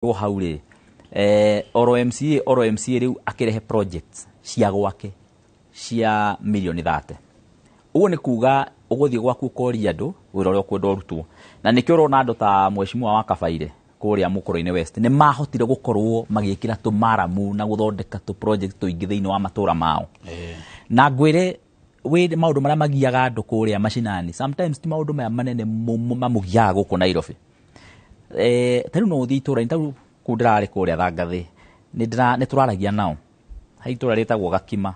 Hau rĩ, oro MCA rĩu akĩrehe projects cia gwake cia mirioni 30, ũguo nĩ kuga ũgũthiĩ gwaku ũkoria andũ wĩra ũrĩa ũkwenda ũrutwo. Na nĩkĩo ũrona andũ ta mheshimiwa wa Kabaire kũrĩa Mũkũrũ-inĩ West nĩ mahotire gũkorwo magĩkĩra tũmaramu na gũthondeka tũ project tũingĩ thĩinĩ wa matũra mao. Na ngwĩre wĩ maũndũ marĩa magiaga andũ kũrĩa macinani sometimes ti maũndũ maya manene mamũgiaga gũkũ Nairobi. Ta rĩu no ũthiĩ itũũra-inĩ, ta rĩu kũu ndĩrarĩ kũrĩa Thangathĩ, nĩ tũraragia nao he itũũra rĩtagwo Gakima,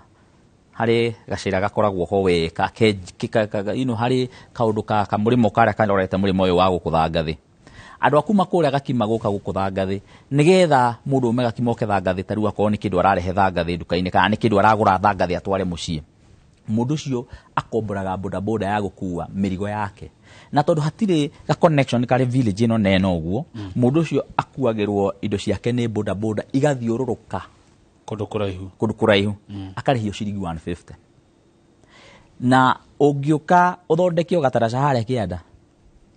harĩ gacĩra gakoragwo ho we harĩ kaũndũ ka kamũrĩmo karĩa karorete mũrĩmo ũyũ wa gũkũ Thangathĩ. Andũ a kuma kũrĩa Gakima gũka gũkũ Thangathĩ, nĩgetha mũndũ ume Gakima oke Thangathĩ, ta rĩu akorwo nĩ kĩndũ ararehe Thangathĩ nduka-inĩ kana nĩ kĩndũ aragũra Thangathĩ atware mũciĩ, mũndũ ũcio akomboraga bodaboda ya gũkua mĩrigo yake. Na tondũ hatirĩ ga connection karĩ village ĩno nene ũguo, mũndũ ũcio akuagĩrwo indo ciake nĩ bodaboda igathiũrũrũka kũndũ kũraihu. Kũndũ kũraihu, akarĩhio ciringi 150. Na ũngĩũka ũthondeke o gataraca harĩa kĩanda,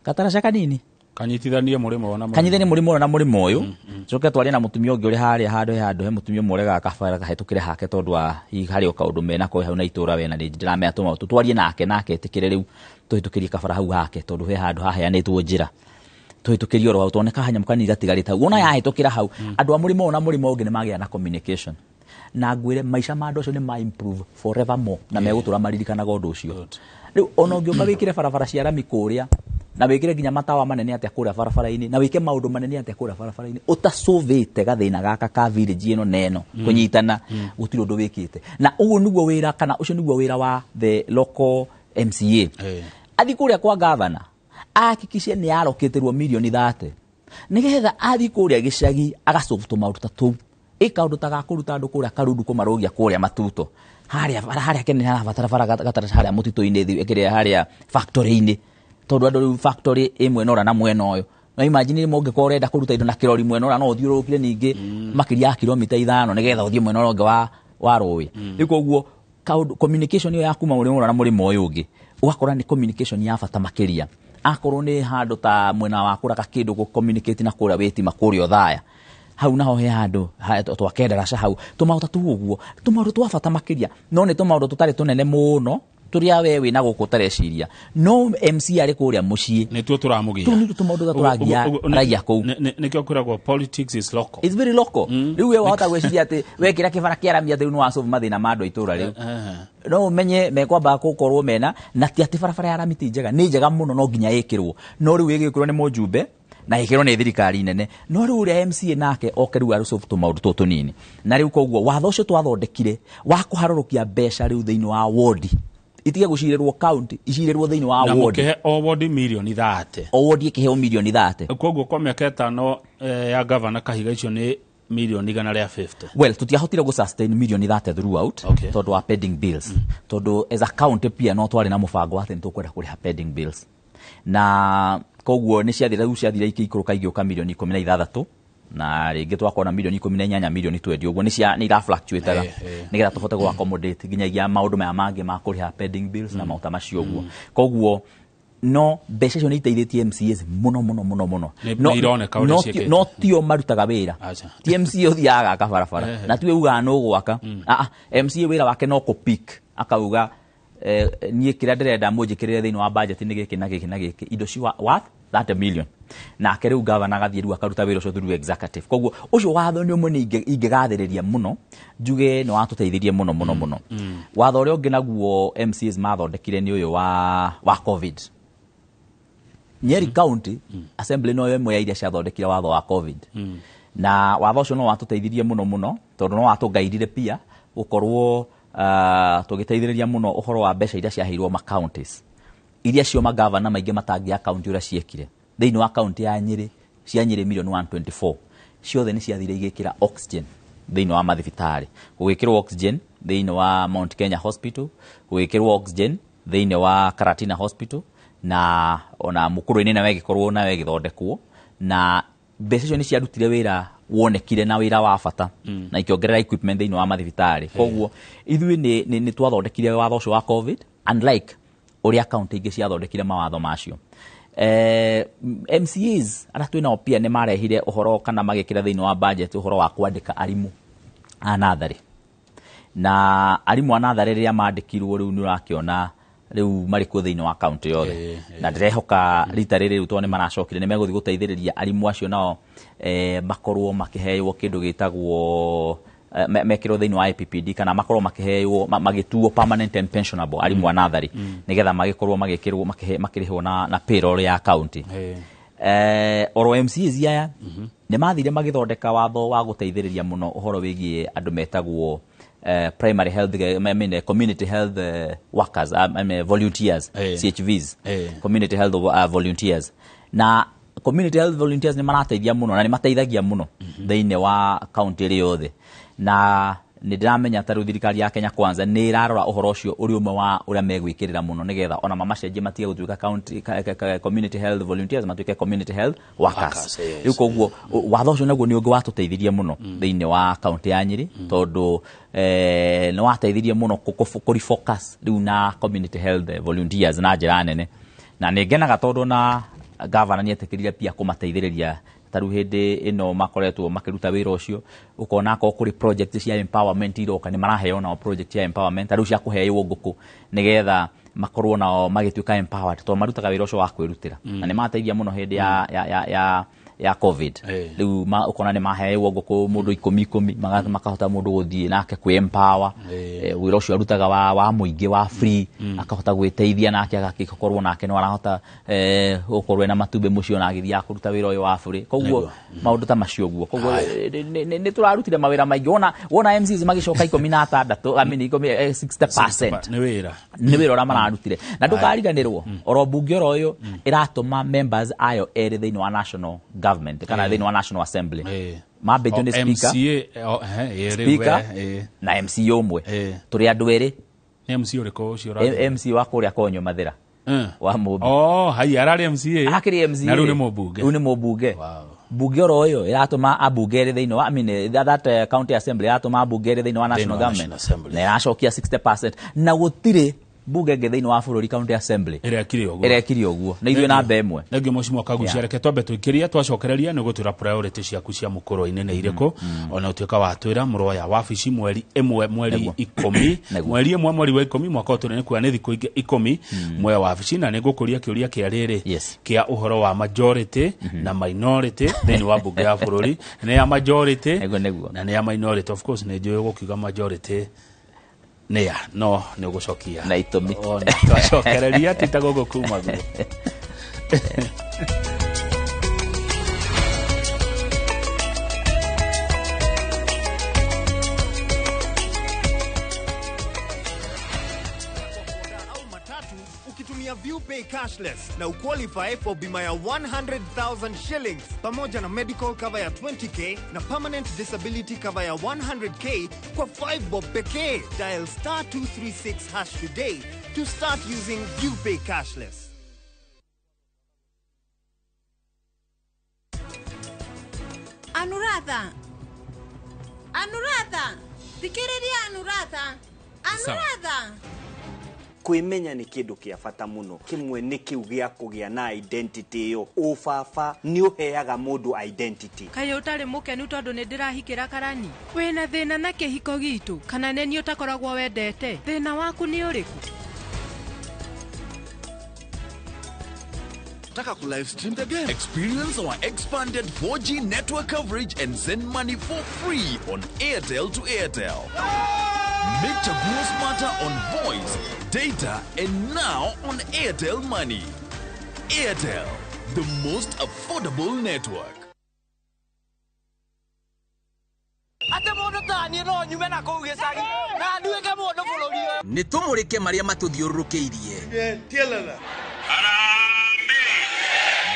gataraca kanini kanyitithanie mũrĩmo ũyũ na mũrĩmo. Kanyithanie mũrĩmo ũyũ na mũrĩmo ũyũ, coke twarie na mũtumia ũngĩ ũrĩ harĩa handũ he handũ he mũtumia ũmwe ũregaga kabara kahĩtũkĩre hake, tondũ wa hihi harĩ o kaũndũ menako hau na itũra we na nĩ ndĩramenya tũma tũtwarie nake, nake etĩkĩre rĩu tũhĩtũkĩrie kabara hau hake, tondũ he handũ haheanĩtwo njĩra tũhĩtũkĩrie oro hau, tondũ nĩ kahanyamũ kanini gatigarĩte hau. Wona yahĩtũkĩra hau, andũ a mũrĩmo ũyũ na mũrĩmo ũngĩ nĩ magĩa na communication. Na ngwĩre maica ma andũ acio nĩ ma improve forevermore na megũtũra maririkanaga ũndũ ũcio. Rĩu ona ũngĩũka wĩkĩre barabara cia rami kũrĩa na wĩkĩre nginya matawa manene atĩa kũrĩa barabara-inĩ na wĩke maũndũ manene atĩa kũrĩa barabara-inĩ, ũtacũvĩte gathĩna gaka ka village ĩno na ĩno kũnyitana, gũtirĩ ũndũ wĩkĩte. Na ũguo nĩguo wĩra kana ũcio nĩguo wĩra wa the local MCA. Athiĩ kũrĩa kwa gavana ahakikishe nĩ arokĩtĩrwo mirioni 30, nĩgetha athiĩ kũrĩa gĩcagi agasolve tũmaũndũ ta tũu, ĩ kaũndũ ta ga kũruta andũ kũrĩa Karundu kũmarũgia kũrĩa Matuto harĩa harĩa kene harabatara bara gataraca harĩa mũtitũ-inĩ kĩrĩa harĩa factory-inĩ, tondũ andũ rĩu factory ĩ mwena ũrĩa na mwena ũyũ. No imagine rĩmwe ũngĩkorwo ũrenda kũruta indo na kĩrori mwena ũrĩa, no ũthiũrũrũkire ningĩ makĩria ya kilomita 5 nĩgetha ũthiĩ mwena ũrĩa ũngĩ wa rũĩ. Rĩu koguo kaũndũ communication ĩyo ya kuma mũrĩmo ũrĩa na mũrĩmo ũyũ ũngĩ, ũgakora nĩ communication ya bata makĩria. Akorwo nĩ handũ ta mwena wa kũraga kĩndũ gũ communicate na kũrĩa wĩtima kũrĩa Othaya hau, naho he handũ twake ndaraca hau, tũmaũndũ ta tũu ũguo, tũmaũndũ twa bata makĩria, no nĩ tũmaũndũ tũtarĩ tũnene mũno tũrĩa we wĩna gũkũ ũtareciria, no MC arĩ kũrĩa mũciĩ nĩtuo tũramũgia. Tũu nĩtuo tũmaũndũ tũrĩa tũragia raia kũu. Nĩkĩo kwĩragwo politics is local. It's very local. Rĩu we wahota gwĩciria atĩ wekĩra kĩbara kĩa rami atĩ rĩu nĩ wasolve mathĩna ma andũ a itũũra rĩu. No ũmenye mekwamba gũkorwo mena na ti atĩ barabara ya rami ti njega, nĩ njega mũno, no nginya ĩkĩrwo, no rĩu ĩgĩkĩrwo nĩ mũjumbe na ĩkĩrwo nĩ thirikari nene. No rĩu ũrĩa MCA nake oke rĩu arũsolve tũmaũndũ tũtũ tũnini. Na rĩu koguo watho ũcio twathondekire wa kũharũrũkia mbeca rĩu thĩinĩ wa wodi itige gũcirĩrwo county, icirĩrwo thĩinĩ wa na wodi. Mũkĩhe o wodi mirioni 30. O wodi ĩkĩheo mirioni 30. Koguo kwa mĩaka 5 ya gavana Kahiga, icio nĩ mirioni 150. Well, tutiahotire gũ sustain mirioni 30 throughout tondũ wa pending bills, tondũ as a county pia no twarĩ na mũbango atĩ nĩ tũkwenda kũrĩha pending bills, na koguo nĩ ciathire rĩu ciathire ikĩikũrũka igĩũka mirioni 16, na rĩngĩ twakorwo na mirioni 18, mirioni 20 ũguo, nĩ cia nĩ ira fluctuateaga nĩgetha tũhote gũ accommodate nginyagia maũndũ maya mangĩ ma kũrĩha pending bills na maũndũ ta macio ũguo. Koguo no mbeca icio nĩ iteithĩtie MCAs mũno mũno mũno mũno. Nĩ ironeka ũrĩa ciĩkĩte. No tio marutaga wĩra. Aca. Ti MCA ũthiaga gaka barabara na tiwe ugaga nũ gwaka. Ah, ah, MCA wĩra wake no kũ-pick akauga, niĩ kĩrĩa ndĩrenda mũnjĩkĩrĩre thĩinĩ wa budget nĩ gĩkĩ na gĩkĩ na gĩkĩ, indo ci worth 30 million. Nake rĩu gavana agathiĩ rĩu akaruta wĩra ũcio through executive. Koguo ũcio watho nĩ ũmwe nĩ ingĩgathĩrĩria mũno njuge nĩ watũteithirie mũno mũno mũno. Watho ũrĩa ũngĩ naguo MCAs mathondekire nĩ ũyũ wa COVID. Nyeri County Assembly no ĩmwe ya iria ciathondekire watho wa COVID, na watho ũcio no watũteithirie mũno mũno, tondũ no watũgairire pia gũkorwo tũgĩteithĩrĩria mũno ũhoro wa mbeca iria ciaheirwo ma counties, iria cio magavana maingĩ matangĩa county ũrĩa ciekire. Thĩinĩ wa county ya Nyĩrĩ, cia Nyĩrĩ milioni 124 ciothe nĩ ciathire igĩkĩra oxygen thĩinĩ wa mathibitarĩ, gũgĩkĩrwo oxygen thĩinĩ wa Mount Kenya Hospital, gũgĩkĩrwo oxygen thĩinĩ wa Karatina Hospital, na ona Mũkũrũ-inĩ nayo ĩgĩkorwo nayo ĩgĩthondekwo. Na mbeca icio nĩ ciarutire wĩra wonekire na wĩra wa bata na ikĩongerera equipment thĩinĩ wa mathibitarĩ. Koguo ithuĩ nĩ twathondekire watho ũcio wa COVID, unlike ũrĩa kaunti ingĩ ciathondekire mawatho macio. MCAs arĩa twĩnao pia nĩ marehire ũhoro kana magĩkĩra thĩinĩ wa budget ũhoro wa kwandĩka arimũ a natharĩ, na arimũ a natharĩ rĩrĩa mandĩkirwo rĩu nĩ ũrakĩona rĩu marĩ kuo thĩinĩ wa kaunti yothe. Na ndĩrehoka rita rĩrĩ rĩu tondũ nĩ maracokire nĩ megũthiĩ gũteithĩrĩria arimũ acio nao makorwo makĩheywo kĩndũ gĩtagwo mekĩrwo thĩinĩ wa IPPD kana makorwo makĩheywo magĩtuo permanent and pensionable arimũ a natharĩ, nĩgetha magĩkorwo magĩkĩrwo makĩrĩhwo na payroll ya kaunti. Oro MCAs aya nĩ mathire magĩthondeka watho wa gũteithĩrĩria mũno ũhoro wĩgiĩ andũ metagwo primary health, I mean, community health workers, I mean, volunteers, CHVs, community health volunteers. Na community health volunteers nĩ marateithia mũno na nĩ mateithagia mũno thĩinĩ wa kaunti ĩrĩ yothe. Na nĩ ndĩramenya ta rĩu thirikari ya Kenya Kwanza nĩ ĩrarora ũhoro ũcio ũrĩ ũmwe wa ũrĩa megwĩkĩrĩra mũno, nĩgetha ona mamacenjie matige gũtuĩka county community health volunteers, matuĩke community health workers. Rĩu koguo watho ũcio naguo nĩ ũngĩ watũteithirie mũno thĩinĩ wa kaunti ya Nyĩrĩ, tondũ nĩ wateithirie mũno kũrefocus rĩu na community health volunteers na njĩra nene. Na nĩ ngenaga tondũ na gavana nĩ etĩkĩrire pia kũmateithĩrĩria. Ta rĩu hĩndĩ ĩno makoretwo makĩruta wĩra ũcio, ũkona akorwo kũrĩ project cia empowerment iroka, nĩ maraheo nao project cia empowerment, ta rĩu cia kũheo ngũkũ nĩgetha makorwo nao magĩtuĩka empowered, tondũ marutaga wĩra ũcio wa kwĩrutĩra. Na nĩ mateithia mũno hĩndĩ ya COVID. Rĩu ũkona nĩ maheo ngũkũ mũndũ ikũmi ikũmi, makahota mũndũ gũthiĩ nake kwĩ empower. Wĩra ũcio arutaga wa mũingĩ wa free, akahota gwĩteithia nake, agagĩkorwo nake no arahota gũkorwo ena matumbĩ mũciĩ ona agĩthiaga kũruta wĩra ũyũ wa free. Koguo maũndũ ta macio ũguo. Koguo nĩ tũrarutire mawĩra maingĩ. Wona MCs magĩcoka 16, I mean 60%. Nĩ wĩra. Nĩ wĩra ũrĩa mararutire. Na ndũkariganĩrwo oro mbunge oro ũyũ ĩratũma members ayo erĩ thĩinĩ wa national government kana thĩinĩ wa National Assembly. Mambĩtio nĩ speaker. MCA, speaker na MCA ũmwe. Tũrĩ andũ erĩ. Nĩ MCA ũrĩkũ ũcio ũrathiĩ? MC wa kũrĩa Konyo Mathĩra. Wa Mũmbi. Oh, hai ararĩ MCA. Akĩrĩ MCA. Na rĩu nĩ mũmbunge. Rĩu nĩ mũmbunge. Mbunge oro ũyũ ĩratũma ambunge erĩ thĩinĩ wa, I mean, that county assembly ĩratũma ambunge erĩ thĩinĩ wa national government. Na ĩracokia 60%. Na gũtirĩ mbunge ĩngĩ thĩinĩ wa bũrũri county assembly ĩrekire ũguo. Ĩrekire ũguo. Na ithuĩ namba ĩmwe. Thengiũ Mheshimiwa Kaguchia, reke twambe tũikĩrie, twacokereria nĩ gũtwĩra priority ciaku cia mũkũrũ-inĩ nĩ irĩkũ, ona ũtuĩka watwĩra mũroya wabici mweri ĩmwe mweri ikũmi, mweri ĩmwe mweri wa ikũmi mwaka ũyũ tũrĩ, nĩ kuga nĩ thikũ ingĩ ikũmi muoya wabici. Na nĩ ngũkũria kĩũria kĩa rĩrĩ kĩa ũhoro wa majority na minority thĩinĩ wa mbunge ya bũrũri. Nĩ ya majority na nĩ ya minority. Of course nĩ njũĩ gũkiuga majority nĩa, no nĩ ũgũcokia na itũmi. Twacokereria tita gũkũ kuma guo. Ukitumia ViewPay cashless na uqualify for bima ya 100,000 shillings pamoja na medical cover ya 20k na permanent disability cover ya 100k kwa 5 bob pekee. Dial star 236 hash today to start using ViewPay cashless. Anuratha, Anuratha, thikĩrĩria Anuratha, Anuratha. Kwĩmenya nĩ kĩndũ kĩa bata mũno. Kĩmwe nĩ kĩu gĩa kũgĩa na identity ĩyo. Ũbaba nĩ ũheaga mũndũ identity. Kaĩ ũtarĩ mũkenu tondũ nĩ ndĩrahikĩra karani? Wĩna thĩna na kĩhiko gitũ kana nĩ niĩ ũtakoragwo wendete? Thĩna waku nĩ ũrĩkũ? Taka ku live stream the game. Experience our expanded 4G network coverage and send money for free on Airtel to Airtel. Make Chaguo smarter on voice, data, and now on Airtel Money. Airtel, the most affordable network. Nĩ tũmũrĩke marĩa matũthiũrũrũkĩirie.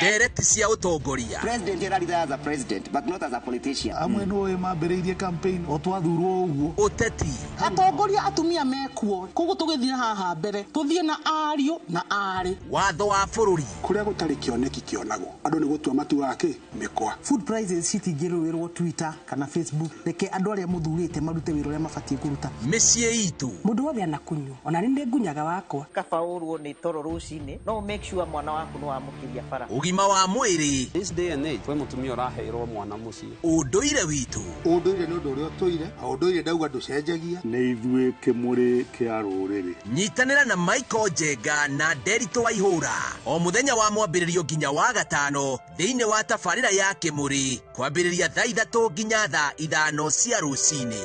Ndereti cia ũtongoria. President ararira as a president but not as a politician. Amwe nĩ mambĩrĩirie campaign o twathurwo ũguo. Ũteti. Atongoria atumia mekuo koguo tũgĩthiĩ haha mbere tũthiĩ na ariũ na aarĩ. Watho wa bũrũri. Kũrĩa gũtarĩ kĩoneki kĩonagwo andũ nĩ gũtua matuaga kĩ mĩkwa. Food prices citingĩrũĩrwo Twitter kana Facebook, reke andũ arĩa mũthurĩte marute wĩra ũrĩa mabatiĩ kũruta. Mĩciĩ itũ. Mũndũ wothe anakunyua ona nĩ ngunyaga wakwa. Kaba ũrwo nĩ toro rũcinĩ no make sure mwana waku nĩ wamũkĩria bara. Ũgima wa mwĩrĩ. This day and age kwĩ mũtumia ũraheirwo mwana mũciĩ. Ũndũire witũ. Ũndũire nĩ ũndũ ũrĩa ũtũire, ũndũire ndauga ndũcenjagia. Nĩ ithuĩ kĩmũrĩ kĩa rũrĩrĩ. Nyitanĩra na Michael Njenga na Nderitu Waihũra o mũthenya wa mwambĩrĩrio nginya wa gatano thĩinĩ wa tabarĩra ya Kĩmũrĩ kwambĩrĩria thaa 3 nginya thaa 5 cia rũcinĩ.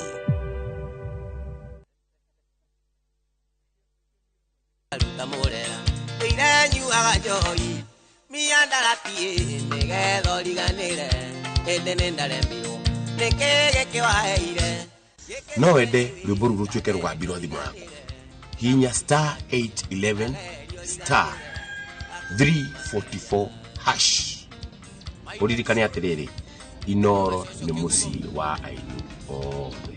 No wende rwĩmbo rũu rũtuĩke rũgambi rwa thimũ yaku. Hihinya star 811 star 344 hash. Ũririkane atĩrĩrĩ, Inoro nĩ mũciĩ wa aini othe.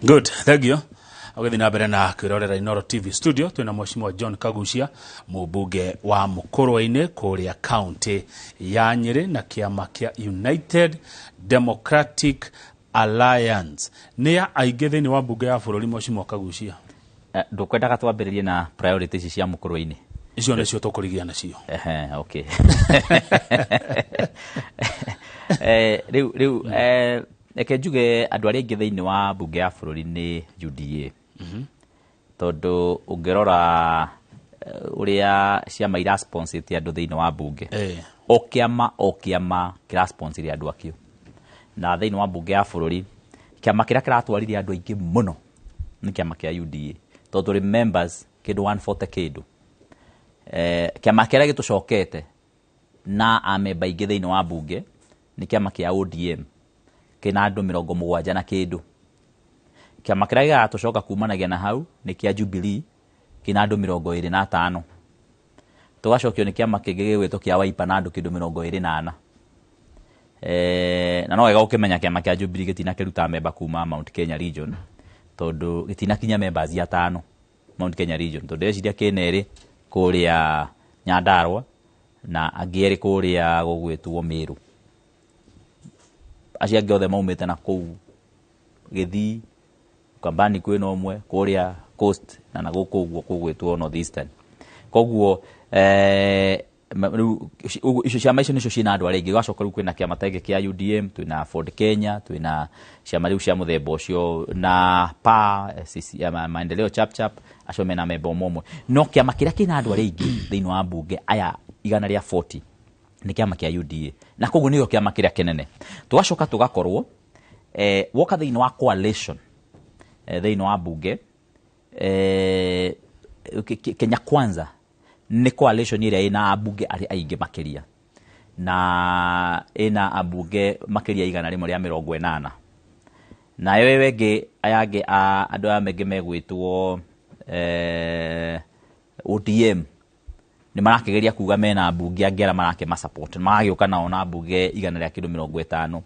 Good, thank you. Agĩthiĩ na mbere na kwĩrorera Inoro TV studio twĩna Mheshimiwa John Kaguchia, mũmbunge wa Mũkũrwe-inĩ kũrĩa county ya Nyĩrĩ na kĩama kĩa United Democratic Alliance. Nĩ ya aingĩ thĩinĩ wa mbunge ya bũrũri Mheshimiwa Kaguchia? Ndũkwendaga twambĩrĩrie na priorities ici cia Mũkũrwe-inĩ. Icio nĩcio tũkũrigia nacio. Ehe, okay. Rĩu reke njuge andũ arĩa aingĩ thĩinĩ wa mbunge ya bũrũri nĩ UDA. Tondũ ũngĩrora ũrĩa ciama irasponsĩte andũ thĩinĩ wa mbunge, o kĩama kĩrasponsĩre andũ akĩo. Na thĩinĩ wa mbunge ya bũrũri kĩama kĩrĩa kĩratwarire andũ aingĩ mũno nĩ kĩama kĩa UDA, tondũ tũrĩ members kĩndũ 140 kĩndũ. Kĩama kĩrĩa gĩtũcokete na amemba aingĩ thĩinĩ wa mbunge nĩ kĩama kĩa ODM kĩna andũ 70 na kĩndũ. Kĩama kĩrĩa gĩgatũcoka kumanagia na hau nĩ kĩa Jubilee kĩna andũ 25. Tũgacokio nĩ kĩama kĩngĩ gĩgwĩtwo kĩa Wiper na andũ kĩndũ 24. Na no wega ũkĩmenya kĩama kĩa Jubilee gĩtinakĩruta memba kuma Mount Kenya region, tondũ gĩtinakinya members atano Mount Kenya region, tondũ ndĩreciria kĩna erĩ kũrĩa Nyandarua na angĩ erĩ kũrĩa gũgwĩtwo Meru. Acio angĩ othe maumĩte na kũu Gĩthii, Ukambani kwĩna ũmwe, kũrĩa Coast na gũkũ ũguo kũgwĩtwo North Eastern. Koguo rĩu icio ciama icio nĩcio ciĩna andũ arĩa aingĩ. Gũgacoka rĩu kwĩna kĩama ta gĩkĩ kĩa UDM, twĩna Ford Kenya, twĩna ciama rĩu cia mũthemba ũcio na PA, CCM, Maendeleo Chap Chap, acio mena memba ũmwe ũmwe. No kĩama kĩrĩa kĩna andũ arĩa aingĩ thĩinĩ wa mbunge aya 140 nĩ kĩama kĩa UDA, na koguo nĩkĩo kĩama kĩrĩa kĩnene. Tũgacoka tũgakorwo woka thĩinĩ wa coalition thĩinĩ wa mbunge Kenya Kwanza nĩ coalition ĩrĩa ĩna ambunge arĩa aingĩ makĩria, na ĩna ambunge makĩria 180. Nayo ĩyo ĩngĩ aya angĩ andũ aya mengĩ megwĩtwo ODM nĩ marakĩgeria kuga mena ambunge angĩ arĩa marakĩma support, magagĩũka nao na ambunge 150.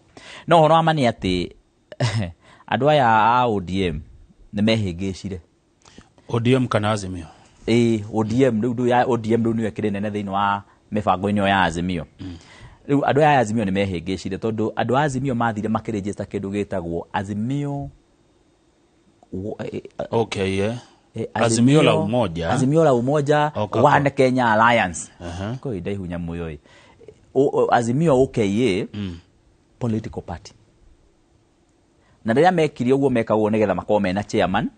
No ũhoro wa ma nĩ atĩ andũ aya a ODM nĩ mehĩngĩcire. ODM kana Azimio? ODM rĩu ya ODM rĩu nĩyo ĩkĩrĩ nene thĩinĩ wa mĩbango-inĩ ĩyo ya Azimio. Rĩu andũ aya a Azimio nĩ mehĩngĩcire, tondũ andũ a Azimio mathire makĩregister kĩndũ gĩtagwo Azimio. Okay, yeah. Azimio la Umoja. Azimio la Umoja One Kenya Alliance. Kwa hiyo ndaihu nyamũ ĩyo. Azimio OKA political party. Na rĩrĩa mekire ũguo mekagwo nĩgetha makorwo mena chairman,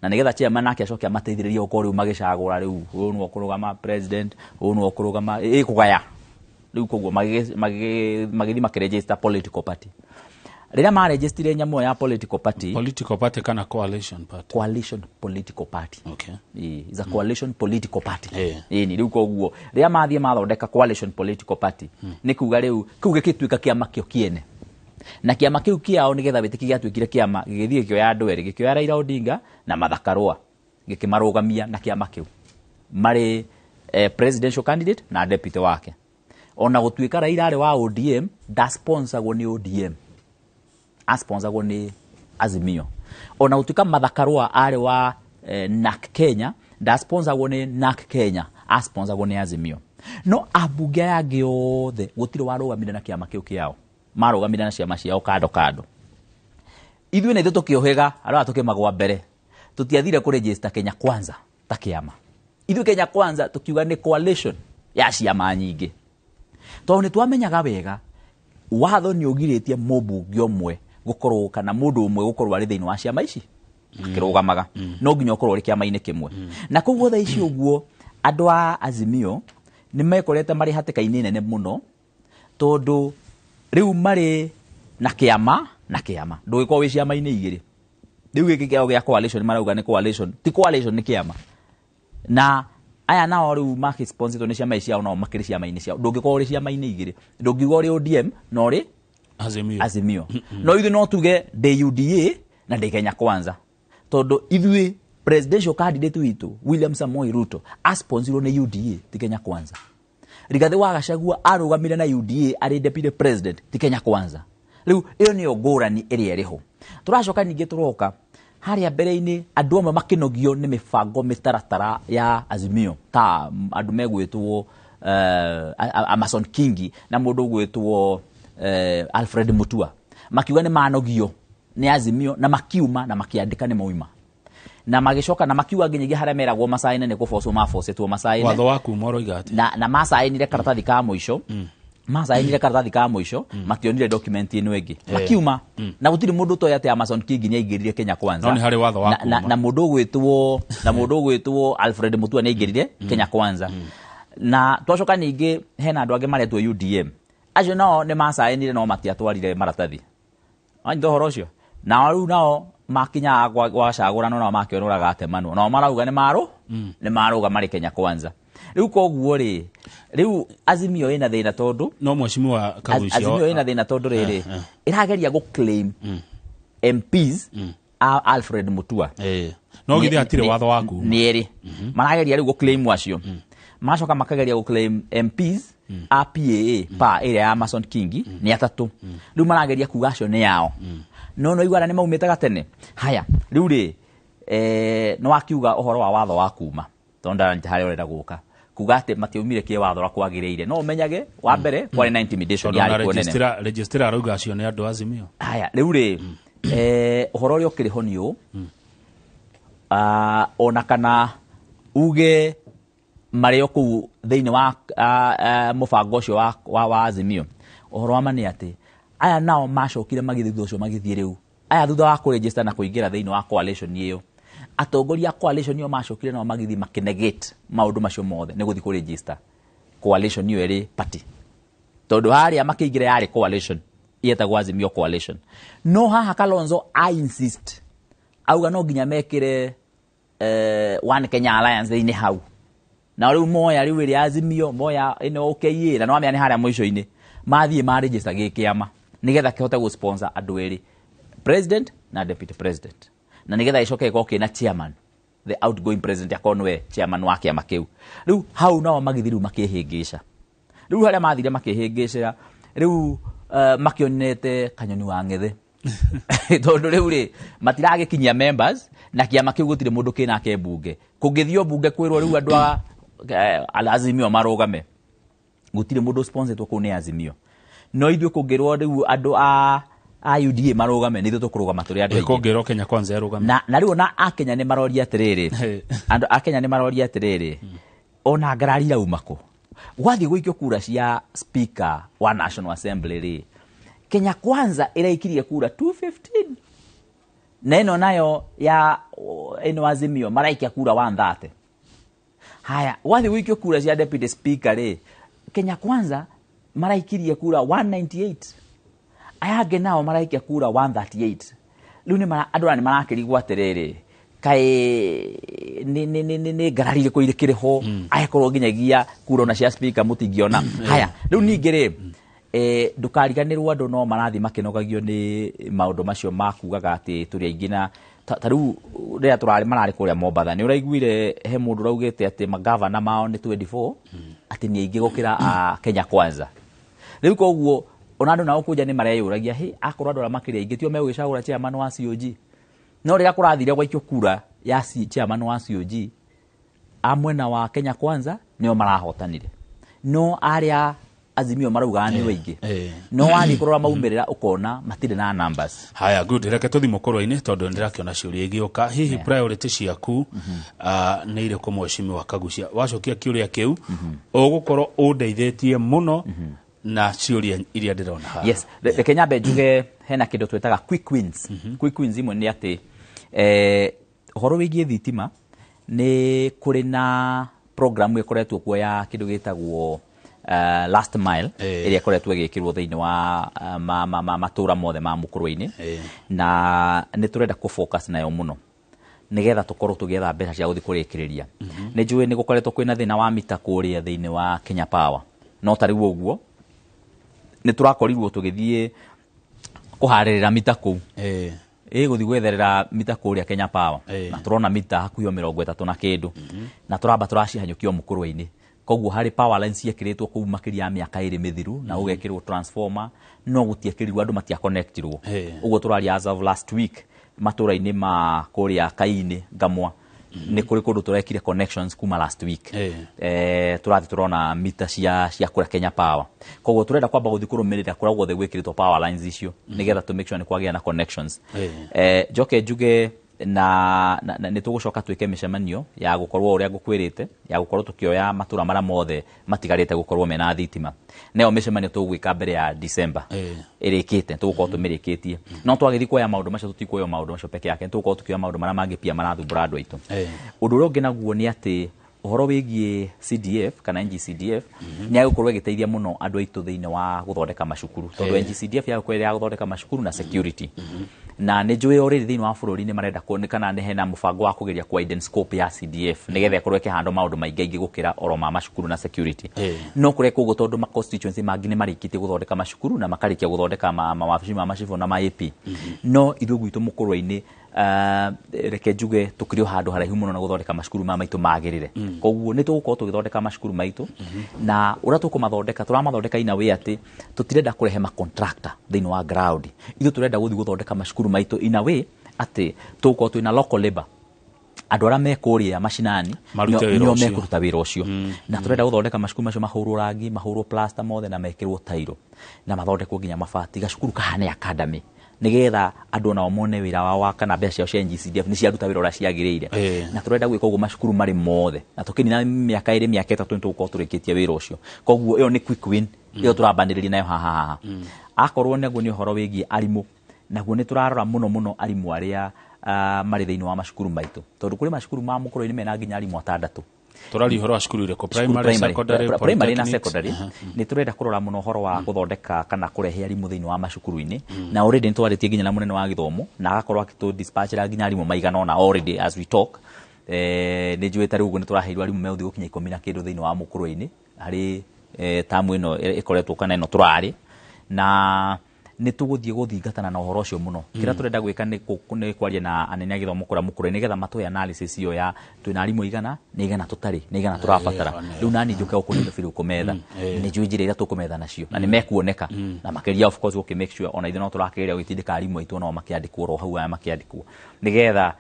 na nĩgetha chairman nake acoke amateithĩrĩrie gũkorwo rĩu magĩcagũra rĩu ũyũ nĩwe ũkũrũgama president, ũyũ nĩwe ũkũrũgama ĩkũgaya. Rĩu koguo magĩthiĩ makĩregister political party. Rĩrĩa marejistire nyamũ ya political party, political party kana coalition party? Coalition political party. Okay. Is a coalition political party. Ĩni rĩu koguo rĩrĩa mathiĩ mathondeka coalition political party, nĩ kuga rĩu kĩu gĩgĩtuĩka kĩama kĩo kĩene. Na kĩama kĩu kĩao nĩgetha wĩtĩkie gĩatuĩkire kĩama gĩgĩthiĩ gĩkĩoya andũ erĩ, gĩkĩoya Raila Odinga na Martha Karũa, gĩkĩmarũgamia na kĩama kĩu marĩ presidential candidate na deputy wake. Ona gũtuĩka Raila arĩ wa ODM, ndasponsagwo nĩ ODM, asponsagwo nĩ Azimio. Ona gũtuĩka Martha Karũa arĩ wa NAC Kenya, ndasponsagwo nĩ NAC Kenya, asponsagwo nĩ Azimio. No ambunge aya angĩ othe gũtirĩ warũgamire na kĩama kĩu kĩao, marũgamire na ciama ciao kando kando. Ithuĩ na ithuĩ tũkĩũhĩga arĩa tũkĩmagwa mbere, tũtiathire kũregister Kenya Kwanza ta kĩama. Ithuĩ Kenya Kwanza tũkiuga nĩ coalition ya ciama nyingĩ, tondũ nĩ twamenyaga wega watho nĩ ũgirĩtie mũmbunge ũmwe gũkorwo kana mũndũ ũmwe gũkorwo arĩ thĩinĩ wa ciama ici akĩrũgamaga, no nginya ũkorwo ũrĩ kĩama-inĩ kĩmwe. Na koguo thaa ici ũguo andũ a Azimio nĩ mekorete marĩ hatĩka-inĩ nene mũno, tondũ rĩu marĩ na kĩama na kĩama, ndũgĩkorwo wĩ ciama-inĩ igĩrĩ. Rĩu gĩkĩ kĩao gĩa coalition marauga nĩ coalition, ti coalition nĩ kĩama. Na aya nao rĩu makĩsponsitwo nĩ ciama ciao, nao makĩrĩ ciama-inĩ ciao. Ndũngĩkorwo ũrĩ ciama-inĩ igĩrĩ, ndũngiuga ũrĩ ODM na ũrĩ Azimio. Azimio. No ithuĩ no tuge ndĩ UDA na ndĩ Kenya Kwanza, tondũ ithuĩ presidential candidate witũ William Samoei Ruto asponsirwo nĩ UDA, ti Kenya Kwanza. Rigathi wa Gachagua arũgamire na UDA arĩ deputy president, ti Kenya Kwanza. Rĩu ĩyo nĩyo ngũrani ĩrĩa ĩrĩ ho. Tũracoka ningĩ tũroka harĩa mbere-inĩ andũ amwe makĩnogio nĩ mĩbango mĩtaratara ya Azimio, ta andũ megwĩtwo Amason Kingi na mũndũ ũgwĩtwo Alfred Mutua, makiuga nĩ manogio nĩ Azimio na makiuma na makiandĩka nĩ mauma, na magĩcoka na makiuga nginyagia harĩa meragwo macaine nĩ kũbocwo mabocetwo macaine. Watho wa kuma ũroiga atĩa? Na macainire karatathi ka mũico, macainire karatathi ka mũico, mationire document ĩno ĩngĩ, makiuma. Na gũtirĩ mũndũ ũtoĩ atĩ Amason Kingi nĩ aingĩrire Kenya Kwanza. No nĩ harĩ watho wa kuma. Na mũndũ ũgwĩtwo Alfred Mutua nĩ aingĩrire Kenya Kwanza. Na twacoka ningĩ hena andũ angĩ maretwo UDM, acio nao nĩ macainire no matiatwarire maratathi. Wanyita ũhoro ũcio? Nao rĩu nao makinyaga gwacagũranwo nao makĩonoraga atemanwo, nao marauga nĩ nĩ marũga marĩ Kenya Kwanza. Rĩu koguo rĩ, rĩu Azimio ĩna thĩna tondũ no mheshimiwa Kagucio, Azimio ĩna thĩna tondũ rĩrĩ ĩrageria gũ claim MPs a Alfred Mutua. No githĩ hatirĩ watho wa kuma? Nĩ erĩ marageria rĩu gũ claim acio, magacoka makageria gũ claim MPs a PAA pa ĩrĩa ya Amason Kingi nĩ atatũ. Rĩu marageria kuga acio nĩ yao, no no igua nĩ maumĩte gatene. Haya rĩu rĩ, no wakiuga ũhoro wa watho wa kuma, tondũ ndaranyita harĩa ũrenda gũka kuga atĩ matiaumire kĩwatho ũrĩa kwagĩrĩire. No ũmenyage wa mbere kwarĩ na intimidation yarĩ kuo nene. Registrar arauga acio nĩ andũ Azimio. Haya rĩu rĩ, ũhoro ũrĩa ũkĩrĩ ho nĩ ũũ, ona kana uge marĩ o kũu thĩinĩ wa mũbango ũcio wa Azimio, ũhoro wa ma nĩ atĩ aya nao macokire magĩthiĩ thutha ũcio magĩthiĩ rĩu aya thutha wa kũregister na kũingĩra thĩinĩ wa coalition ĩyo, atongoria a coalition ĩyo macokire nao magĩthiĩ makĩnegate maũndũ macio mothe nĩ gũthiĩ kũregister coalition ĩyo ĩrĩ party, tondũ harĩa makĩingĩra yarĩ coalition yetagwo Azimio coalition. No haha Kalonzo a insist auga no nginya mekĩre One Kenya Alliance thĩinĩ hau, na rĩu moya rĩu ĩrĩa Azimio moya ĩno OKA na no amenya nĩ harĩa mũico-inĩ mathiĩ maregister gĩkĩama nĩgetha kĩhote gũ sponsor andũ erĩ, president na deputy president, na nĩgetha gĩcoke gĩkorwo kĩna chairman, the outgoing president akorwo nĩwe chairman wa kĩama kĩu. Rĩu hau nao magĩthiĩ rĩu makĩhĩngĩca, rĩu harĩa mathire makĩhĩngĩcĩra rĩu makĩonete kanyoni wa ng'ethe tondũ rĩu rĩ matiragĩkinyia members na kĩama kĩu gũtirĩ mũndũ kĩnake mbunge. Kũngĩthiĩ mbunge kwĩrwo rĩu andũ a Azimio marũgame, gũtirĩ mũndũ sponsored kũu nĩ Azimio. No ithuĩ kũngĩrwo rĩu andũ a UDA marũgame, nĩ ithuĩ tũkũrũgama tũrĩ andũ aingĩ. Kũngĩrwo Kenya Kwanza ĩrũgame. Na rĩu ona Akenya nĩ maroria atĩrĩrĩ, andũ a Kenya nĩ maroria atĩrĩrĩ, ona ngarari irauma kũ? Gwathiĩ gũikio kura cia speaker wa National Assembly rĩ, Kenya Kwanza ĩraikirie kura 215, na ĩno nayo ya ĩno Azimio maraikia kura 130. Haya, wathiĩ gũikio kura cia deputy speaker rĩ, Kenya Kwanza maraikirie kura 198, aya angĩ nao maraikia kura 138. Rĩu nĩ andũ aya nĩ marakĩrigwo atĩrĩrĩ, kaĩ nĩ ngarari ĩrĩkũ ĩkĩrĩ ho, angĩkorwo nginyagia kura ona cia speaker mũtingĩona. Haya, rĩu ningĩ rĩ, Ndũkariganĩrwo andũ no marathiĩ makĩnogagio nĩ maũndũ macio makugaga atĩ tũrĩ aingĩ na ta rĩu rĩrĩa tũrarĩ mararĩ kũrĩa Mombatha nĩ ũraiguire he mũndũ ũraugĩte atĩ magavana mao nĩ 24 atĩ nĩ aingĩ gũkĩra a Kenya Kwanza. Rĩu koguo ona andũ nao kũnja nĩ mareyũragia hĩ akorwo andũ arĩa makĩrĩ aingĩ tio megũgĩcagũra chairman wa COG. No rĩrĩa kũrathire gwaikio kura ya chairman wa COG a mwena wa Kenya Kwanza nĩo marahotanire, no arĩa Azimio maraugaga nĩ waingĩ, no wathiĩ kũrora maumĩrĩra ũkona matirĩ na numbers. Haya, good, reke tũthi mũkũrũ-inĩ tondũ nĩndĩrakĩona ciũria igĩũka. Hihi priority ciaku nĩ irĩkũ mheshimiwa Kaguchia? Wacokia kĩũria kĩu ũgũkorwo ũndeithĩtie mũno na ciũria iria ndĩrona haha. Yes, reke nyambe njuge hena kĩndũ twĩtaga quick wins. Quick wins imwe nĩ atĩ ũhoro wĩgiĩ thitima nĩ kũrĩ na program ĩkoretwo kuo ya kĩndũ gĩtagwo last mile ĩrĩa ĩkoretwo ĩgĩkĩrwo thĩinĩ wa matũra mothe ma mũkũrũ-inĩ, na nĩ tũrenda kũ focus nayo mũno nĩgetha tũkorwo tũgĩetha mbeca cia gũthiĩ kũrĩkĩrĩria. Nĩ njũĩ nĩ gũkoretwo kwĩna thĩna wa mita kũrĩa thĩinĩ wa Kenya Power, no ta rĩu ũguo nĩ tũrakorirwo tũgĩthiĩ kũharĩrĩra mita kũu, gũthiĩ gwetherera mita kũrĩa Kenya Power, na tũrona mita hakuhĩ 30 na kĩndũ, na tũramba tũracihanyũkia mũkũrũ-inĩ. Koguo harĩ power lines ciekĩrĩtwo kũu makĩria ya mĩaka 2 mĩthiru, na gũgekĩrwo transformer, no gũtiekĩrirwo, andũ matiaconnectirwo. Ũguo tũraria as of last week matũra-inĩ ma kũrĩa Kainĩ Ngamwa nĩ kũrĩ kũndũ tũrekire connections kuma last week. Tũrathiĩ tũrona mita cia kũrĩa Kenya Power. Koguo tũrenda kwamba gũthiĩ kũrũmĩrĩra kũrĩa guothe gwĩkĩrĩtwo power lines icio nĩgetha tũ make sure nĩ kwagĩa na connections. Njoke njuge na nĩ tũgũcoka twĩke mĩcemanio ya gũkorwo ũrĩa ngũkwĩrĩte ya gũkorwo tũkĩoya matũra marĩa mothe matigarĩte gũkorwo mena thitima. Nayo mĩcemanio tũgwĩka mbere ya December ĩrĩkĩte, tũgũkorwo tũmĩrĩkĩtie. No twagĩthiĩ kuoya maũndũ macio, tũtikuoya maũndũ macio peke yake, tũgũkorwo tũkĩoya maũndũ marĩa mangĩ pia marathumbũra andũ aitũ. Ũndũ ũrĩa ũngĩ naguo nĩ atĩ ũhoro wĩgiĩ CDF kana NGCDF nĩ agũkorwo ĩgĩteithia mũno andũ aitũ thĩinĩ wa gũthondeka macukuru, tondũ NGCDF yagũkorwo ĩrĩ ya gũthondeka macukuru na security. Na nĩ njũĩ already thĩinĩ wa bũrũri nĩ marenda kana nĩ hena mũbango wa kũgeria ku widen scope ya CDF nĩgetha ĩkorwo ĩkĩhandwo maũndũ maingĩ aingĩ gũkĩra oro ma macukuru na security. No kũrekwo ũguo tondũ ma constituency mangĩ nĩ marĩkĩtie gũthondeka macukuru na makarĩkia gũthondeka mawabici ma macibũ na ma AP. No ithuĩ gwitũ mũkũrũ-inĩ reke njuge tũkĩrĩ o handũ haraihu mũno na gũthondeka macukuru ma maitũ magĩrĩre. Koguo nĩ tũgũkorwo tũgĩthondeka macukuru maitũ, na ũrĩa tũkũmathondeka tũramathondeka in a way atĩ tũtirenda kũrehe ma contractor thĩinĩ wa ground. Ithuĩ tũrenda gũthiĩ gũthondeka macukuru maitũ in a way atĩ tũgũkorwo twĩna local labor, andũ arĩa me kũrĩa macinani nĩo mekũruta wĩra ũcio. Na tũrenda gũthondeka macukuru macio mahũrwo rangi, mahũrwo plaster mothe na mekĩrwo tairo na mathondekwo nginya mabati, gacukuru kahane academy nĩgetha andũ nao mone wĩra wao wa kana mbeca ciao cia NGCDF nĩ ciaruta wĩra ũrĩa ciagĩrĩire. Na tũrenda gwĩka ũguo macukuru marĩ mothe, na tũkĩnina mĩaka 2 mĩaka 3 nĩ tũgũkorwo tũrĩkĩtie wĩra ũcio. Koguo ĩyo nĩ quick win ĩyo tũrambanĩrĩria nayo haha haha. Akorwo naguo nĩ ũhoro wĩgiĩ arimũ, naguo nĩ tũrarora mũno mũno arimũ arĩa marĩ thĩinĩ wa macukuru maitũ, tondũ kũrĩ macukuru ma mũkũrũ-inĩ mena nginya arimũ 6. Tũraria ũhoro wa cukuru irĩkũ? Primary, secondary, primary na secondary. Nĩ tũrenda kũrora mũno ũhoro wa gũthondeka kana kũrehe arimũ thĩinĩ wa macukuru-inĩ, na already nĩ twarĩtie nginya na mũnene wa gĩthomo na agakorwo akĩtũ dispatchera nginya arimũ maigana ũna already as we talk. Nĩ njũĩ ta rĩu ũguo nĩ tũraheirwo arimũ megũthiĩ gũkinya 10 na kĩndũ thĩinĩ wa mũkũrũ-inĩ harĩ tamu ĩno ĩkoretwo kana ĩno tũrarĩ, na nĩ tũgũthiĩ gũthingatana na ũhoro ũcio mũno. Kĩrĩa tũrenda gwĩka nĩ kwaria na anene a gĩthomo kũrĩa mũkũrũ nĩgetha matũhe analysis ĩyo ya twĩna arimũ igana, nĩ igana tũtarĩ, nĩ igana tũrabatara. Rĩu nani njũke gũkũ Nairobi rĩu kũmetha, nĩ njũĩ njĩra iria tũkũmetha nacio na nĩ mekuoneka, na makĩria of course gũkĩ make sure ona ithuĩ no tũrakĩgeria gũgĩtindĩka arimũ aitũ nao makĩandĩkwo oro hau aya makĩandĩkwo nĩgetha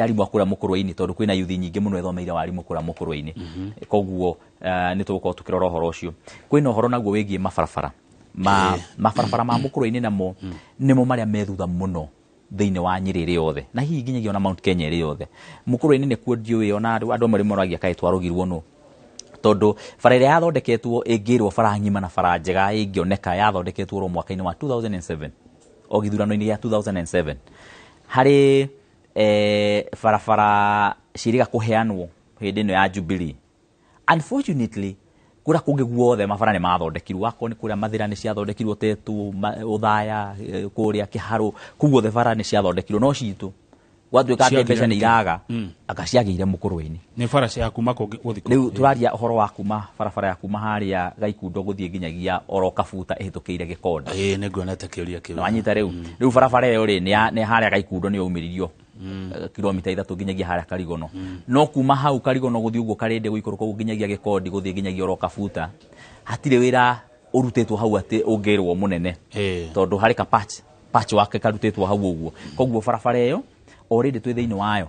arimũ a kũrĩa mũkũrũ-inĩ, tondũ kwĩna yuthi nyingĩ mũno ĩthomeire warimũ kũrĩa mũkũrũ-inĩ. Koguo nĩ tũgũkorwo tũkĩrora ũhoro ũcio. Kwĩna ũhoro naguo wĩgiĩ mabarabara mabarabara ma mũkũrũ-inĩ namo nĩmo marĩa me thutha mũno thĩinĩ wa Nyĩrĩ ĩrĩ yothe, na hihi nginyagia ona Mount Kenya ĩrĩ yothe. Mũkũrũ-inĩ nĩkuo ndiũĩ ona andũ amwe moragia kaĩ twarũgirwo nũ, tondũ bara ĩrĩa yathondeketwo ĩngĩrwo bara ng'ima na bara njega ĩngĩoneka yathondeketwo oro mwaka-inĩ wa 2007, o gĩthurano-inĩ gĩa 2007 harĩ barabara ciĩrĩga kũheanwo hĩndĩ ĩno ya Jubilee. Unfortunately kũrĩa kũngĩ guothe mabara nĩ mathondekirwo, akorwo nĩ kũrĩa Mathĩra nĩ ciathondekirwo, Tetu, Ũthaya, kũrĩa Kĩharũ, kũu guothe bara nĩ ciathondekirwo, no citũ Gwatuĩka atĩ mbeca nĩ Ciagĩire iraga, anga ciagĩire mũkũrwe-inĩ. Nĩ bara cia kuma kũngĩ gũthiĩ kũ? Rĩu tũraria ũhoro wa kuma barabara ya kuma harĩa Gaikundo gũthiĩ nginyagia oro Kabuta ĩhĩtũkĩire Gĩkonde. Ĩĩ, nĩ nguonete kĩũria kĩu. Nĩwanyita rĩu? Rĩu barabara ĩyo rĩ, nĩ harĩa Gaikundo nĩyo umĩririo kilomita 3 nginyagia harĩa Karigono. No kuma hau Karigono gũthiĩ ũguo Karĩndĩ gũikũrũka ũguo nginyagia Gĩkondi gũthiĩ nginyagia oro Kabuta, hatirĩ wĩra ũrutĩtwo hau atĩ ũngĩrwo mũnene, tondũ harĩ ka patch wake karutĩtwo hau ũguo. Koguo barabara ĩyo already twĩ thĩinĩ wayo,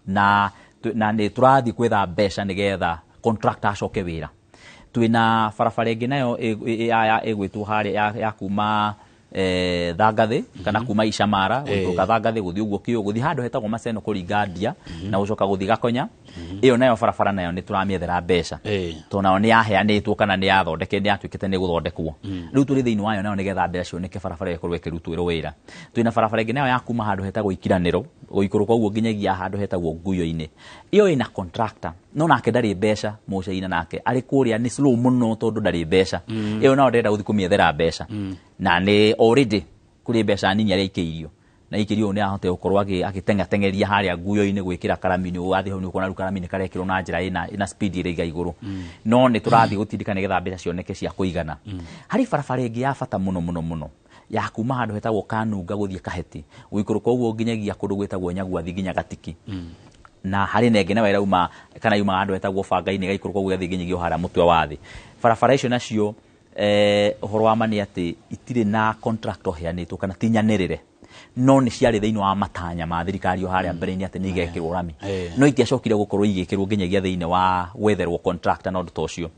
na nĩ tũrathiĩ gwetha mbeca nĩgetha contractor acoke wĩra. Twĩna barabara ĩngĩ nayo ĩgwĩtwo harĩa ya kuma Thangathĩ kana kuma Icamara gũikũrũka Thangathĩ gũthiĩ ũguo Kĩũ gũthiĩ handũ hetagwo Maseno kũringa Ndia na gũcoka gũthiĩ Gakonya. Ĩyo nayo barabara nayo nĩ tũramĩethera mbeca, tondũ nayo nĩ yaheanĩtwo kana nĩ yathondeke, nĩ yatuĩkĩte nĩ gũthondekwo. Rĩu tũrĩ thĩinĩ wayo nayo nĩgetha mbeca cioneke barabara ĩyo ĩkorwo ĩkĩrutwo wĩra. Twĩna barabara ĩngĩ nayo ya kuma handũ hetagwo Ikiranĩro gũikũrũka ũguo nginyagia handũ hetagwo Nguyo-inĩ. Ĩyo ĩna contractor, no nake ndarĩ mbeca, mũcaina nake arĩ kũrĩa nĩ slow mũno tondũ ndarĩ mbeca. Ĩyo nayo ndĩrenda gũthiĩ kũmĩethera mbeca, na nĩ already kũrĩ mbeca nini arĩa ikĩirio, na ikĩrio nĩ ahote gũkorwo agĩteng'ateng'eria harĩa Nguyo-inĩ gwĩkĩra karami-inĩ. Wathiĩ hau nĩ ũkuona rĩu karami nĩ karekĩrwo na njĩra ĩna speed ĩrĩa iga igũrũ. No nĩ tũrathiĩ gũtindĩka nĩgetha mbeca cioneke cia kũigana. Harĩ barabara ĩngĩ ya bata mũno mũno mũno ya kuma handũ hetagwo Kanunga gũthiĩ Kaheti gũikũrũka ũguo nginyagia kũndũ gwĩtagwo Nyaguathi nginya Gatiki. Na harĩ na ĩngĩ nayo ĩrauma kana yumaga handũ hetagwo Banga-inĩ ĩgaikũrũka ũguo ĩgathiĩ nginyagia harĩa mũtwe wa thĩ. Barabara icio nacio ũhoro wa ma nĩ atĩ itirĩ na contract ũheanĩtwo kana ti nyanĩrĩre, no nĩ ciarĩ thĩinĩ wa matanya ma thirikari o harĩa mbere-inĩ atĩ nĩ igekĩrwo rami, no itiacokire gũkorwo igĩkĩrwo nginyagia thĩinĩ wa gwetherwo contractor na ũndũ ta ũcio.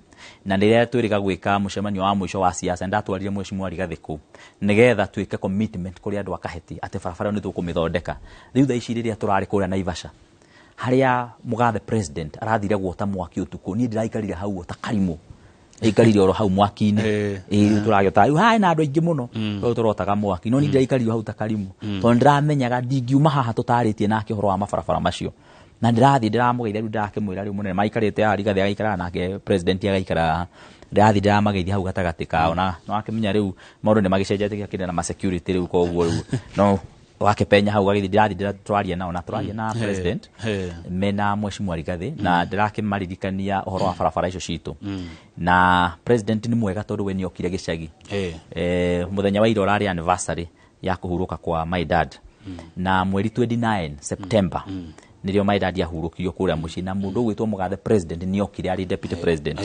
Na rĩrĩa twĩrĩga gwĩka mũcemanio wa mũico wa siasa, ndatwarire Mheshimiwa Rigathĩ kũu nĩgetha twĩke commitment kũrĩ andũ a Kaheti atĩ barabara ĩyo nĩ tũkũmĩthondeka. Rĩu thaa ici rĩrĩa tũrarĩ kũrĩa Naivasha harĩa mũgathe president arathire gwota mwaki ũtukũ, niĩ ndĩraikarire hau ta karimũ, ikarire oro hau mwaki-inĩ. Ĩĩ, tũragĩota rĩu haĩ na andũ aingĩ mũno rĩu tũrotaga mwaki, no niĩ ndĩraikarire hau ta karimũ tondũ ndĩramenyaga ndingiuma haha tũtarĩtie nake ũhoro wa mabarabara macio. Na ndĩrathiĩ ndĩramũgeithia rĩu, ndĩrakĩmwĩra rĩu mũnene maikarĩte haha, Rigathĩ agaikara nake president agaikara haha, ndĩrathiĩ ndĩramageithia hau gatagatĩ kao, na wakĩmenya rĩu maũndũ nĩ magĩcenjetie gĩakĩrĩ na ma security rĩu, koguo rĩu no wakĩpenya hau gagĩthiĩ ndĩrathiĩ tũraria nao na tũraria na president mena Mheshimiwa Rigathĩ, na ndĩrakĩmaririkania ũhoro wa barabara icio citũ. Na president nĩ mwega tondũ we nĩokire gĩcagi mũthenya wa ira ũrarĩ anniversary ya kũhurũka kwa my dad, na mweri 29 September nĩrĩo my dad ahurũkirio kũrĩa mũciĩ, na mũndũ ũgwĩtwo mũgathe president nĩokire arĩ deputy president,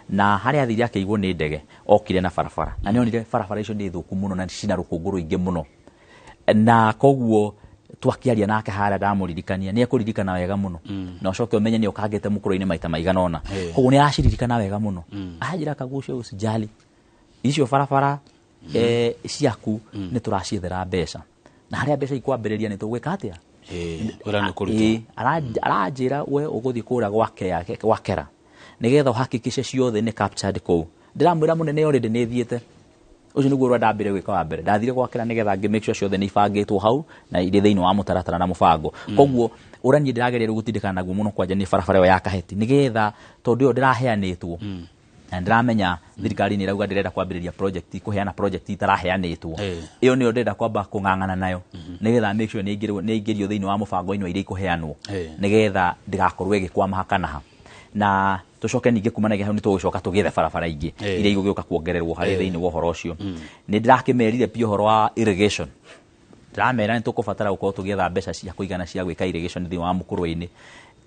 na harĩa athire akĩigwo nĩ ndege okire na barabara, na nĩonire barabara icio nĩ thũku mũno na cina rũkũngũ rũingĩ mũno. Na koguo twakĩaria nake harĩa ndamũririkania nĩ ekũririkana wega mũno, na ũcoke ũmenye nĩ ũkangĩte mũkũrũ-inĩ maita maigana ũna, koguo nĩ araciririkana wega mũno. Anjĩra Kagucio usijali, icio barabara ciaku nĩ tũraciethera mbeca, na harĩa mbeca ikwambĩrĩria nĩ tũgwĩka atĩa. Aranjĩra we ũgũthiĩ kũrĩa gwakera nĩgetha ũhakikishe ciothe nĩ captured kũu. Ndĩramwĩra mũnene already nĩ thiĩte, ũcio nĩguo ũrĩa ndambire gwĩka wa mbere, ndathire gwakĩra nĩgetha ngĩ make sure ciothe nĩ ibangĩtwo hau na irĩ thĩinĩ wa mũtaratara na mũbango. Koguo ũrĩa niĩ ndĩrageria rĩu gũtindĩkana naguo mũno kwanja nĩ barabara ĩyo ya Kaheti, nĩgetha tondũ ĩyo ndĩraheanĩtwo na ndĩramenya thirikari nĩ ĩrauga ndĩrenda kwambĩrĩria project, kũheana project itaraheanĩtwo, ĩyo nĩyo ndĩrenda kwamba kũng'ang'ana nayo nĩgetha make sure nĩ ĩingĩrio thĩinĩ wa mũbango-inĩ wa iria ikũheanwo, nĩgetha ndĩgakorwo ĩgĩkwama ha kana ha. Na tucoke ningĩ kumanagia hau nĩ tũgũcoka tũgĩethe barabara ingĩ iria igũgĩũka kuongererwo harĩ thĩinĩ wa ũhoro ũcio. Nĩ ndĩrakĩmerire biũ ũhoro wa irrigation, ndĩramera nĩ tũkũbatara gũkorwo tũgĩetha mbeca cia kũigana cia gwĩka irrigation thĩinĩ wa mũkũrũ-inĩ,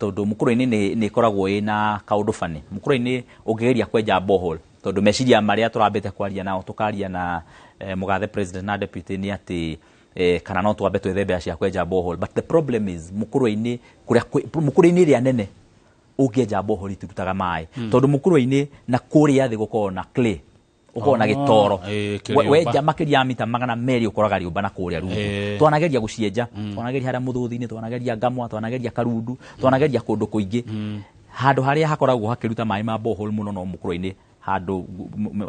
tondũ mũkũrũ-inĩ nĩ ĩkoragwo ĩna kaũndũ bani. Mũkũrũ-inĩ ũngĩgeria kwenja borehole, tondũ meciria marĩa tũrambĩte kwaria nao, tũkaria na mũgathe president na deputy nĩ atĩ kana no twambe twethe mbeca cia kwenja borehole, but the problem is mũkũrũ-inĩ kũrĩa mũkũrũ-inĩ ĩrĩa nene ũngĩenja borehole itirutaga maĩ, tondũ mũkũrũ-inĩ na kũrĩa thĩ gũkoragwo na clay, ũkoragwo na gĩtoro, wenja makĩria ya mita 200 ũkoraga rĩũmba na kũrĩa rungu. Twanageria gũcienja, twanageria harĩa mũthũthi-inĩ, twanageria Ngamwa, twanageria Karundu, twanageria kũndũ kũingĩ. Handũ harĩa hakoragwo hakĩruta maĩ ma borehole mũno no mũkũrũ-inĩ handũ,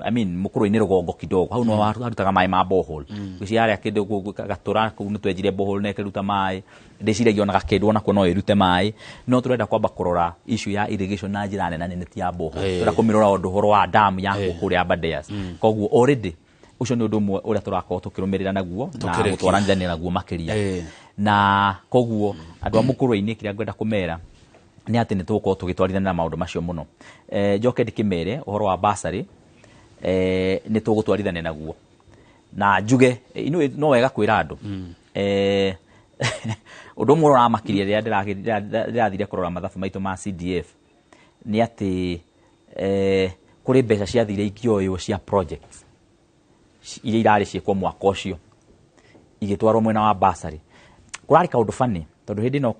I mean mũkũrũ-inĩ rũgongo kidogo, hau no harutaga maĩ ma borehole. Gwĩciria harĩa kĩndũ Gatũra kũu nĩ twenjire borehole na ĩkĩruta maĩ, ndĩciragia ona Gakĩndũ onakuo no ĩrute maĩ, no tũrenda kwamba kũrora issue ya irrigation na njĩra nene nene ti ya borehole, tũrenda kũmĩrora ũndũ ũhoro wa dam ya kũrĩa Aberdares. Koguo already ũcio nĩ ũndũ ũmwe ũrĩa tũrakorwo tũkĩrũmĩrĩra naguo na gũtwaranithania naguo makĩria. Na koguo andũ a Mũkũrwe-inĩ kĩrĩa ngwenda kũmera nĩ atĩ nĩ tũgũkorwo tũgĩtwarithania na maũndũ macio mũno. Njoke ndĩkĩmere ũhoro wa bursary, nĩ tũgũtwarithania naguo na njuge inyuĩ no wega kwĩra andũ. Ũndũ ũmwe ũramakirie rĩrĩa ndĩrathire kũrora mathabu maitũ ma CDF nĩ atĩ kũrĩ mbeca ciathire ikĩoywo cia projects iria irarĩ ciĩkwo mwaka ũcio igĩtwarwo mwena wa bursary. Kũrarĩ kaũndũ funny tondũ hĩndĩ ĩno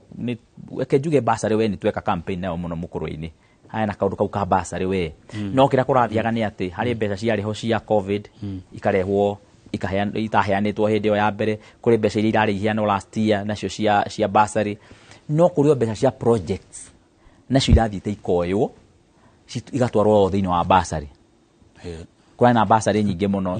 reke njuge bursary we nĩ tweka campaign nayo mũno Mũkũrwe-inĩ, haya na kaũndũ kau ka bursary we. No kĩrĩa kũrathiaga nĩ atĩ harĩ mbeca ciarĩ ho cia COVID ikarehwo itaheanĩtwo hĩndĩ ĩyo ya mbere, kũrĩ mbeca iria irarĩ iheanwo last year nacio cia bursary, no kũrĩ o mbeca cia projects nacio irathiĩte ikoywo igatwarwo thĩinĩ wa bursary. Kũrĩ na bursary nyingĩ mũno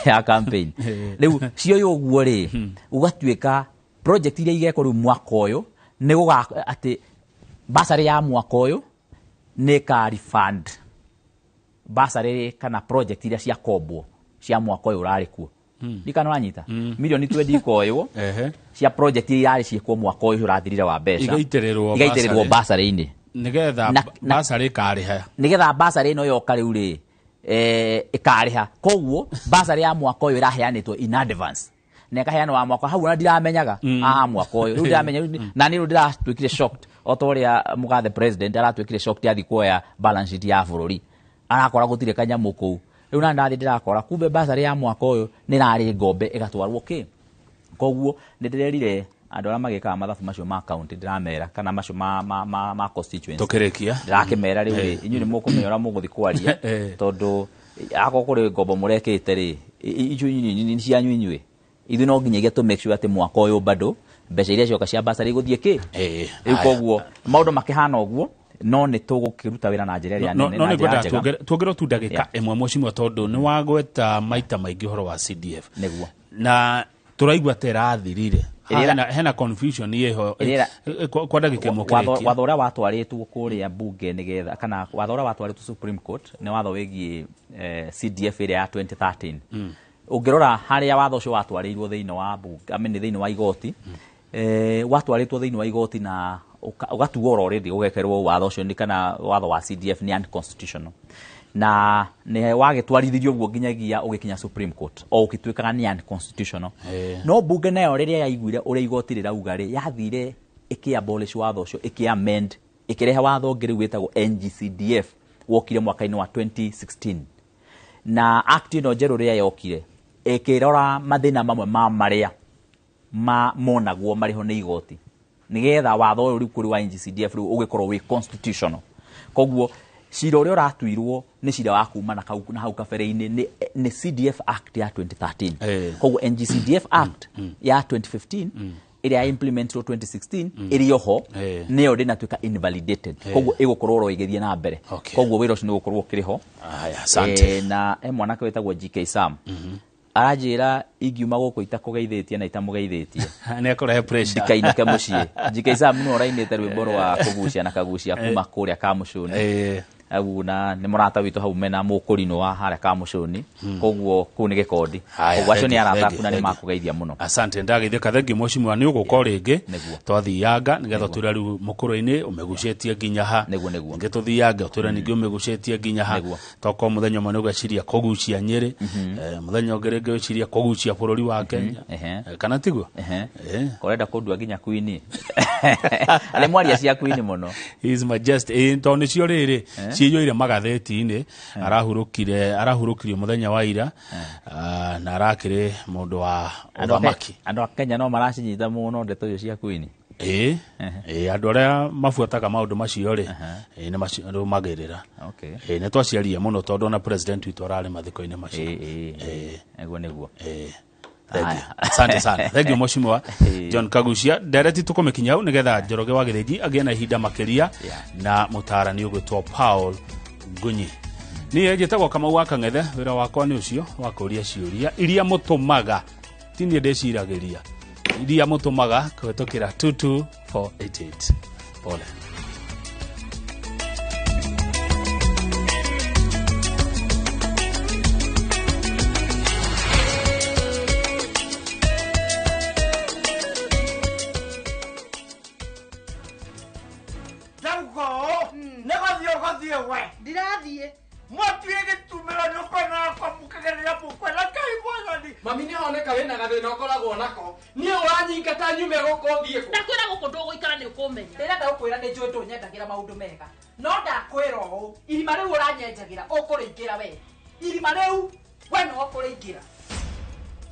ya campaign. Rĩu cioywo ũguo rĩ, ũgatuĩka project iria igekwo rĩu mwaka ũyũ nĩ atĩ bursary ya mwaka ũyũ nĩ ĩka refund bursary kana project iria ciakombwo cia mwaka ũyũ ũrarĩ kuo. Ndikana ũranyita milioni 20 ikoywo cia project iria irarĩ ciĩkwo mwaka ũyũ ũrathirire wa mbeca igaitĩrĩrwo bursary-inĩ nĩgetha bursary ĩkarĩha, nĩgetha bursary ĩno yoka rĩu rĩ ĩkarĩha. Koguo bursary ya mwaka ũyũ ĩraheanĩtwo in advance na ĩkaheanwo wa mwaka hau ona ndiramenyaga mwaka ũyũ rĩu ndiramenya na nĩ rĩu ndĩratuĩkire shocked o ta ũrĩa mũgathe president aratuĩkire shocked athiĩ kuoya balance sheet ya bũrũri arakora gũtirĩ kanyamũ kũu. Rĩu na ndathiĩ ndĩrakora kumbe bursary ya mwaka ũyũ nĩ ĩrarĩ ngombe ĩgatwarwo kĩ. Koguo nĩ ndĩrerire andũ arĩa magĩkaga mathabu macio ma county ndĩramera kana macio ma constituency tũkĩrĩkia ndĩrakĩmera rĩu rĩ inyuĩ nĩ mũkũmenya ũrĩa mũgũthiĩ kwaria tondũ akorwo kũrĩ ngombo mũrekĩte rĩ icio nĩ cianyu inyuĩ, ithuĩ no nginyagia tũ make sure atĩ mwaka ũyũ bado mbeca iria cioka cia bursary igũthiĩ kĩ. Rĩu koguo maũndũ makĩhana ũguo no nĩ tũgũkĩruta wĩra na njĩra ĩrĩa nene na njĩra njega. Tuongerwo tu ndagĩka ĩmwe mheshimiwa tondũ nĩ wagweta maita maingĩ ũhoro wa CDF nĩguo na tũraigua ta ĩrathirire hena confusion ĩho kwa ndagĩka ĩmwe kĩrĩkia. Watho ũrĩa watwarĩtwo kũrĩa bunge nĩgetha kana watho ũrĩa watwarĩtwo Supreme Court nĩ watho wĩgiĩ CDF ĩrĩa ya 2013. Ũngĩrora harĩa watho ũcio watwarĩirwo thĩinĩ wa bunge, I mean thĩinĩ wa igoti, watwarĩtwo thĩinĩ wa igoti na ũgatuo already ũgekerwo watho ũcio nĩ kana watho wa CDF nĩ unconstitutional na nĩ wagĩtwarithirio ũguo nginyagia ũgĩkinya Supreme Court o ũgĩtuĩkaga nĩ unconstitutional. No bunge nayo rĩrĩa yaiguire ũrĩa igoti rĩrauga rĩ yathire ĩkĩ-abolish watho ũcio, ĩkĩ-amend, ĩkĩrehe watho ũngĩ rĩu wĩtagwo NGCDF wokire mwaka-inĩ wa 2016 na act ĩno njerũ rĩrĩa yokire ĩkĩrora mathĩna mamwe ma marĩa monagwo marĩ ho nĩ igoti nĩgetha watho ũyũ rĩu kũrĩ wa NGCDF rĩu ũgĩkorwo wĩ constitutional. Koguo cira ũrĩa ũratuirwo nĩ cira wa kuma na hau kabere-inĩ nĩ CDF Act ya 2013. Koguo NGCDF Act ya 2015 ĩrĩa implemented 2016 ĩrĩ oho nĩyo ndĩnatuĩka invalidated. Koguo ĩgũkorwo oro ĩgĩthiĩ na mbere. Koguo wĩra ũcio nĩ ũgũkorwo ũkĩrĩ ho. Na he mwanake wĩtagwo GK Sam aranjĩra ingiuma gũkũ itakũgeithĩtie na itamũgeithĩtie nĩekũrehe pressure ndikainũke mũciĩ. GK Sam nĩwe ũrainĩte rwĩmbo rwa kũgucia na kagucia kuma kũrĩa Kamũcũni au na nĩ mũrata witũ hau mena mũkũrinũ wa harĩa Kamũcũni, koguo kũu nĩ gĩkondi. Koguo acio nĩ arata aku na nĩ makũgeithia mũno. Asante ndageithĩka thengi mheshimiwa nĩ ũgũka rĩngĩ twathianga nĩgetha ũtwĩre rĩu Mũkũrwe-inĩ ũmĩgucĩtie nginya ha, ningĩ tũthiange ũtwĩre ningĩ ũmĩgucĩtie nginya ha, tokorwo mũthenya ũmwe nĩ ũgeciria kũgucia Nyĩrĩ, mũthenya ũngĩ rĩngĩ ũgeciria kũgucia bũrũri wa Kenya, kana tiguo? Ũrenda kũndua nginya Queen nĩ mwaria cia Queen mũno. His Majesty tondũ nĩcio rĩrĩ ciyũire magathĩti-inĩ, arahurũkirio mũthenya wa ira na arakĩrĩ mũndũ wa ũthamaki. Andũ a Kenya no maracinyita mũno ndeto icio cia Queen. Andũ arĩa mabuataga maũndũ macio rĩ nĩ marũmagĩrĩra. Nĩ twaciaria mũno tondũ ona president witũ ararĩ mathiko-inĩ macio. Nĩguo nĩguo. Asante sana. Thank you mheshimiwa John Kagucia. Ndereti tukumikinya hau nigetha Njoroge wa Gĩthĩnji agĩe na ihinda makĩria na mũtaarani ũgwĩtwo Paul Ngunyi. Niĩ njĩtagwo Kamau wa Kang'ethe, wĩra wakwa nĩ ũcio wa kũũria ciũria iria mũtũmaga, ti niĩ ndĩciragĩria, iria mũtũmaga kũhĩtũkĩra 22488. Pole. Ndauga ũũ, nĩ gũthiĩ ũgũthiĩ we. Ndirathiĩ. Mwathiĩ gĩtumĩro nyũmba yakwa mũkĩgerera mũkwenda Ngai mwathani. Mami nĩ honeka wĩna gathĩna ũkoragwo nako. Niĩ ũranyingata nyume gũkũ thiĩ kũ? Ndakwĩra gũkũ ndũgũikara nĩ ũkũmenya. Ndĩrenda gũkwĩra nĩ njũĩ ndũnyendagĩra maũndũ mega. No ndakwĩra ũũ, irima rĩu ũranyenjagĩra ũkũrĩingĩra we. Irima rĩu we no ũkũrĩingĩra.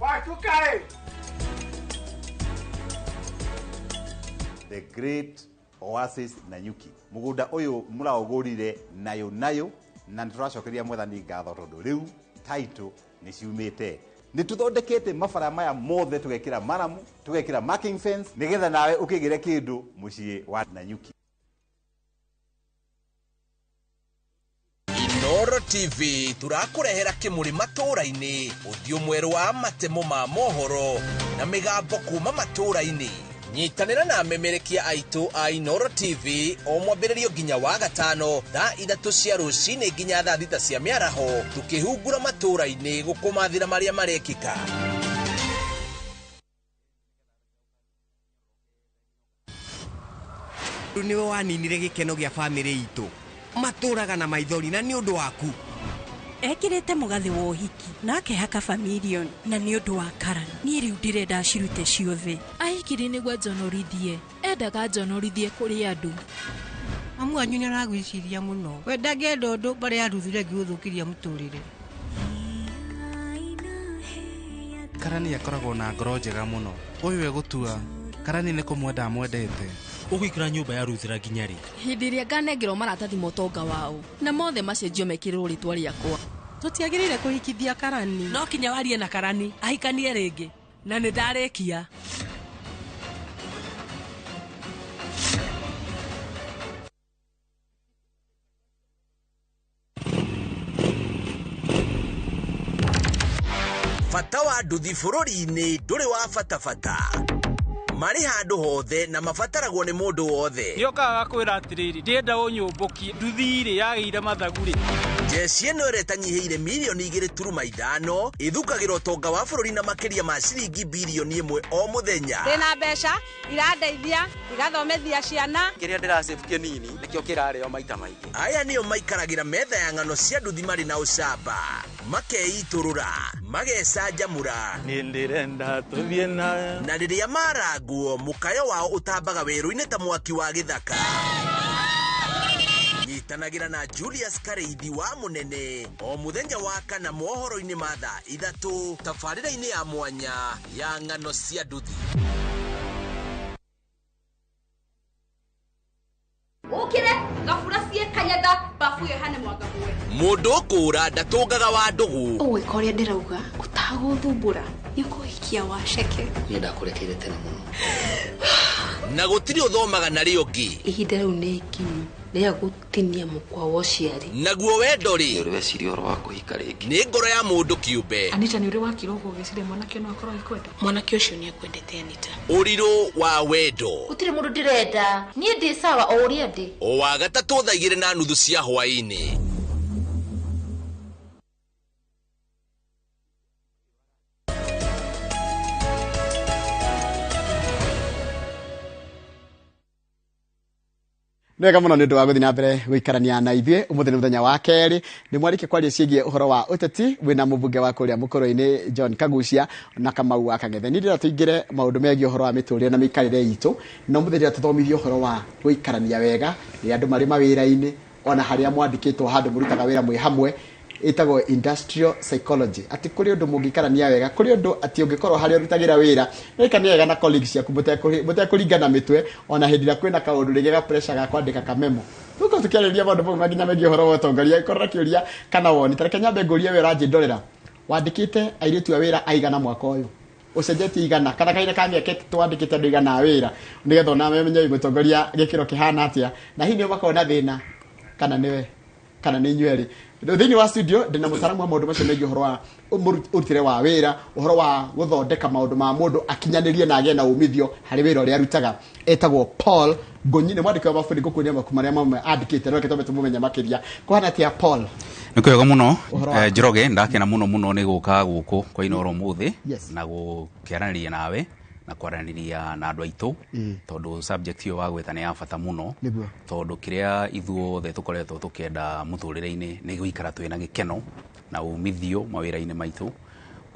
Watuka-ĩ. The Great Oasis Nanyuki. Mugunda uyu muraugurire nayo nayo na nituracokeria mwathani ngatho tondu riu title ni ciumite. Ni tuthondekete mabara maya mothe tugekira maramu, tugekira marking fence nigetha nawe ukigire kindu mucii wa Nanyuki. Inoro TV turakurehera kimuri matura-ini uthio mweru wa matemo ma mohoro na migambo kuma matura-ini. Nyitanĩra na amemerekia aitũ a Inoro TV o mwambĩrĩrio nginya wa gatano thaa 3 cia rũcinĩ nginya thaa 6 cia mĩaraho tukĩhungura matũra-inĩ gũkũmathĩra marĩa marekĩka. Nĩwe waninire gĩkeno gĩa bamĩrĩ itũ matũraga na maithori na nĩ ũndũ waku. Ekirite mugathi wa ũhiki na akehaka familion na nĩ ũndũ wa Karan. Niĩ rĩu ndĩrenda acirute ciothe. Ahikiri nĩguo njonorithie, endaga njonorithie kũrĩ andũ. Mamu wanyu nĩ aragwĩciria mũno. We ndangĩenda ũndũ mbarĩ ya Ruth ngĩgũthũkĩria mũtũrĩre. Karani akoragwo na ngoro njega mũno. Ũyũ egũtua Karani nĩ kũmwenda amwendete. Ũgũikara nyũmba ya Ruth nginya rĩ? Hĩndĩ ĩrĩa nganengerwo maratathi ma ũtonga wao na mothe macenjio mekĩrĩrwo rĩtwa rĩakwa. Tũtiagĩrĩire kũhikithia Karani. No kinya warie na Karani ahikanie rĩngĩ na nĩ ndarĩkia. Bata wa nduthi bũrũri-inĩ ndũrĩ wa bata bata. Marĩ handũ hothe na mabataragwo nĩ mũndũ wothe. Nĩokaga gakwĩra atĩrĩrĩ, ndĩrenda ũnyũmbũkie nduthi-rĩ yagĩire mathagu-rĩ. Jeshi ĩno ĩrĩa ĩtanyihĩire mirioni 2.5 ĩthukagĩra ũtonga wa bũrũri na makĩria ma ciringi birioni 1 o mũthenya. Ndĩna mbeca irandeithia igathomithia ciana. Kĩrĩa ndĩracĩbu kĩnini nĩkĩo kĩrarĩo maita maingĩ. Aya nĩo maikaragĩra metha ya ng'ano cia nduthi marĩ na ũcamba, makeitũrũra, magecanjamũra. Niĩ ndĩrenda tũthiĩ nawe. Na rĩrĩa marangwo mũkayo wao ũtambaga werũ-inĩ ta mwaki wa gĩthaka. Nyitanagĩra na Julius Kareithi wa Mũnene o mũthenya wa kana mohoro-inĩ ma thaa 3 tabarĩra-inĩ ya mwanya ya ng'ano cia nduthi. Ũkĩre gabura cie kanyatha babu ĩyo hane mwanga muwe. Mũndũ ũkũra ndatũngaga wa ndũgũ. Ũgwĩka ũrĩa ndĩrauga ũtagũthumbũra nĩ ũkũhikia waceke. Niĩ ndakũrekeire tene mũno. Na gũtirĩ ũthomaga na rĩo ngĩ. Ihinda rĩu nĩ ikinyu rĩa gũtinia mũkwa wa ũciari. Naguo wendo rĩ, nĩ ũrĩ weciria ũhoro wa kũhika rĩngĩ? Nĩ ngoro ya mũndũ kĩũmbe. Anita nĩ ũrĩ wakira ũguo ũgĩciria mwanake no akorwo agĩkwenda? Mwanake ũcio nĩ akwendete Anita. Ũrirũ wa wendo. Gũtirĩ mũndũ ndĩrenda. Niĩ ndĩ sawa o ũrĩa ndĩ. O wa gatatũ thaa 2:30 cia hwaĩ-inĩ. Nĩ wega mũno nĩ ũndũ wa gũthiĩ na mbere gũikarania na ithuĩ ũmũthĩ nĩ mũthenya wa kerĩ nĩ mwarĩkie kwaria ciĩgiĩ ũhoro wa ũteti wĩna mũmbunge wa kũrĩa mũkũrũ-inĩ John Kagucia na Kamau wa Kang'ethe. Niĩ ndĩrenda tũingĩre maũndũ megiĩ ũhoro wa mĩtũrĩre na mĩikarĩre itũ na ũmũthĩ ndĩrenda tũthomithie ũhoro wa gũikarania wega rĩrĩa andũ marĩ mawĩra-inĩ ona harĩa mwandĩkĩtwo handũ mũrutaga wĩra mwĩ hamwe ĩtagwo industrial psychology atĩ kũrĩ ũndũ mũngĩikarania wega kũrĩ ũndũ atĩ ũngĩkorwo harĩa ũrutagĩra wĩra no wega na colleagues ciaku mũtekũringana mĩtwe ona hĩndĩ ĩrĩa kwĩna kaũndũ rĩngĩ ga pressure ga kwandĩka kamemo. Tũkorwo tũkĩarĩrĩria maũndũ mau nginya megiĩ ũhoro wa ũtongoria ĩkorwo na kĩũria kana woni. Ta reke nyambe ngũrie we ũranjĩndorera wandĩkĩte airĩtu a wĩra aigana mwaka ũyũ ũcenjetie igana kana kahinda ka mĩaka 3 wandĩkĩte andũ igana a wĩra nĩgetha ona menye mũtongoria gĩkĩro kĩhana atĩa na hihi nĩo makoragwo na thĩna kana nĩwe kana nĩ inyuĩ erĩ. Thĩinĩ wa studio ndĩna mũtaaramu wa maũndũ macio megiĩ ũhoro wa ũrutĩre wa wĩra ũhoro wa gũthondeka maũndũ ma mũndũ akinyanĩrie na agĩe na umithio harĩ wĩra ũrĩa arutaga etagwo Paul Ngonyi nĩ mwandĩki wa mabuku nĩ ngũkuonia mabuku marĩa mamwe andĩkĩte no reke twambe tũmũmenye makĩria. Kũhana atĩa Paul? Nĩ kwega mũno Njoroge, ndakena mũno mũno nĩ gũka gũkũ kwa Inooro ũmũthĩ na gũkĩaranĩria nawe Na kwaranĩria na andũ aitũ, tondũ subject ĩyo wagwĩta nĩ ya bata mũno. Nĩguo. Tondũ kĩrĩa ithuothe tũkoretwo tũkĩenda mũtũrĩre-inĩ nĩ gũikara twĩna gĩkeno na umithio mawĩra-inĩ maitũ.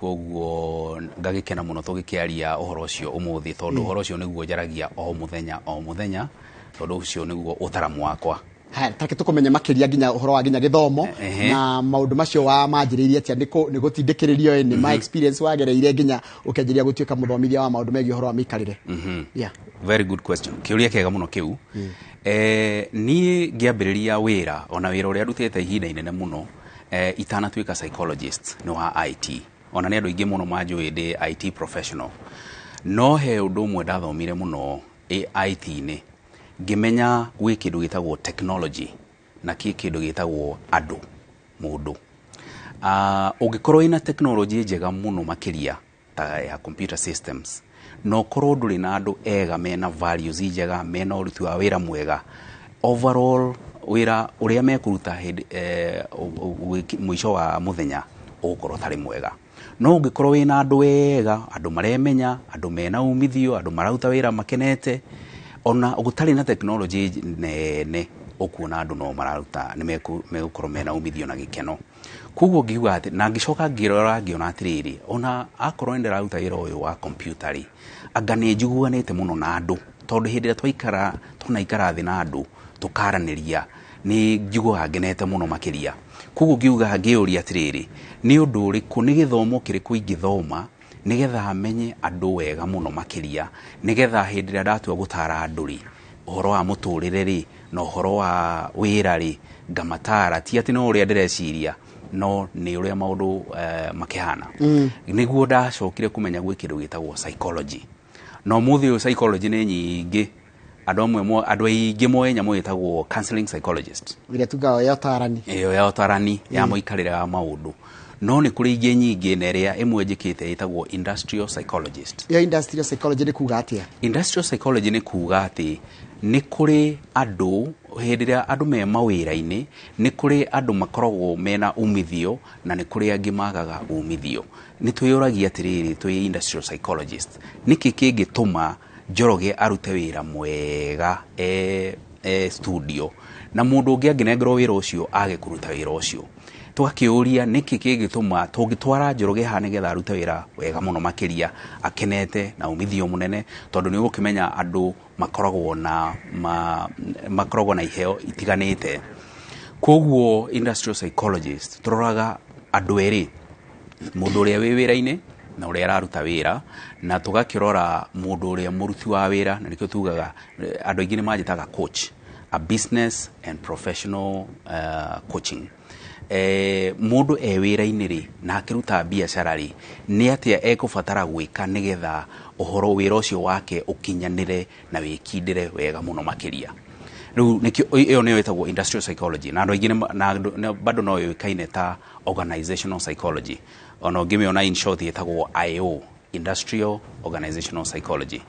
Koguo ngagĩkena mũno tũgĩkĩaria ũhoro ũcio ũmũthĩ, tondũ ũhoro ũcio nĩguo njaragia o mũthenya o mũthenya, tondũ ũcio nĩguo ũtaramu wakwa. Haya, take tukumenya makiria nginya uhoro wa nginya githomo na maundu macio wa manjiririe atia ni gutindikiririo ni ma experience wagereire nginya ukianjiria gutuika muthomithia wa maundu megie uhoro wa miikarire. Yeah. Very good question. Kiuria kiega muno kiu. Ni ngiambiriria wira ona wira uria ndutite ihinda inene muno, itanatuika psychologist ni wa IT. Ona ni andu aingi muno manjui ndi IT professional. No he undu umwe ndathomire muno IT-ini, ngimenya gwĩ kĩndũ gĩtagwo technology na kĩ kĩndũ gĩtagwo andũ, mũndũ. Ũngĩkorwo wĩna technology njega mũno makĩria ta ya computer systems, no korwo ndũrĩ na andũ ega mena values njega, mena ũruti wa wĩra mwega, overall wĩra ũrĩa mekũruta hĩndĩ mũico wa mũthenya ũgũkorwo ũtarĩ mwega. No ũngĩkorwo wĩna andũ ega, andũ maremenya, andũ mena umithio, andũ mararuta wĩra makenete, ona gũtarĩ na technology nene, ũkuona andũ no mararuta nĩ megũkorwo mena umithio na gĩkeno. Koguo ngiuga atĩ, na ngĩcoka ngĩrora ngĩona atĩrĩrĩ, ona akorwo nĩ ndĩraruta wĩra ũyũ wa computer rĩ, anga nĩ njiguanĩte mũno na andũ, tondũ hĩndĩ ĩrĩa tũnaikara thĩ na andũ tũkaranĩria, nĩ njiguaga ngenete mũno makĩria. Koguo ngiuga ngĩũria atĩrĩrĩ, nĩ ũndũ ũrĩkũ, nĩ gĩthomo kĩrĩkũ ingĩthoma nĩgetha menye andũ wega mũno makĩria, nĩgetha hĩndĩ ĩrĩa ndatua gũtara andũ rĩ, ũhoro wa mũtũrĩre rĩ, na ũhoro wa wĩra rĩ, ngamatara ti atĩ no ũrĩa ndĩreciria, no nĩ ũrĩa maũndũ makĩhana. Nĩguo ndacokire kũmenya gwĩ kĩndũ gĩtagwo psychology. Na ũmũthĩ ũyũ psychology nĩ nyingĩ, andũ amwe andũ aingĩ moĩ nyamũ ĩtagwo counseling psychologist, ĩrĩa tugaga ya ũtarani, ĩyo ya ũtarani ya mũikarĩre wa maũndũ. No nĩ kũrĩ ingĩ nyingĩ, na ĩrĩa ĩmwe njĩkĩte ĩtagwo industrial psychologist. Iyo industrial psychology nĩ kuga atĩa? Industrial psychology nĩ kuga atĩ nĩ kũrĩ andũ, hĩndĩ ĩrĩa andũ me mawĩra-inĩ, nĩ kũrĩ andũ makoragwo mena umithio na nĩ kũrĩ angĩ magaga umithio. Nĩ twĩyũragia atĩrĩrĩ, twĩ industrial psychologist, nĩkĩ kĩngĩtũma Njoroge arute wĩra mwega studio, na mũndũ ũngĩ angĩnengerwo wĩra ũcio age kũruta wĩra ũcio? Tũgakĩũria nĩkĩ kĩngĩtũma tũngĩtwara Njoroge haha nĩgetha arute wĩra wega mũno makĩria, akenete na umithio mũnene, tondũ nĩ ũgũkĩmenya andũ makoragwo na makoragwo na iheo itiganĩte. Koguo industrial psychologist tũroraga andũ erĩ, mũndũ ũrĩa wĩ wĩra-inĩ na ũrĩa araruta wĩra, na tũgakĩrora mũndũ ũrĩa mũruti wa wĩra, na nĩkĩo tugaga andũ aingĩ nĩ manjĩtaga coach, a business and professional coaching. Mũndũ e wĩra-inĩ rĩ, na akĩruta biacara rĩ, nĩ atĩa ekũbatara gwĩka nĩgetha ũhoro wĩra ũcio wake ũkinyanĩre na wĩkindĩre wega mũno makĩria. Rĩu nĩkĩo ĩyo nĩyo ĩtagwo industrial psychology, na andũ aingĩ na bado no yũĩkaine ta organizational psychology. Ona ũngĩmĩona in short ĩtagwo IO, industrial organizational psychology.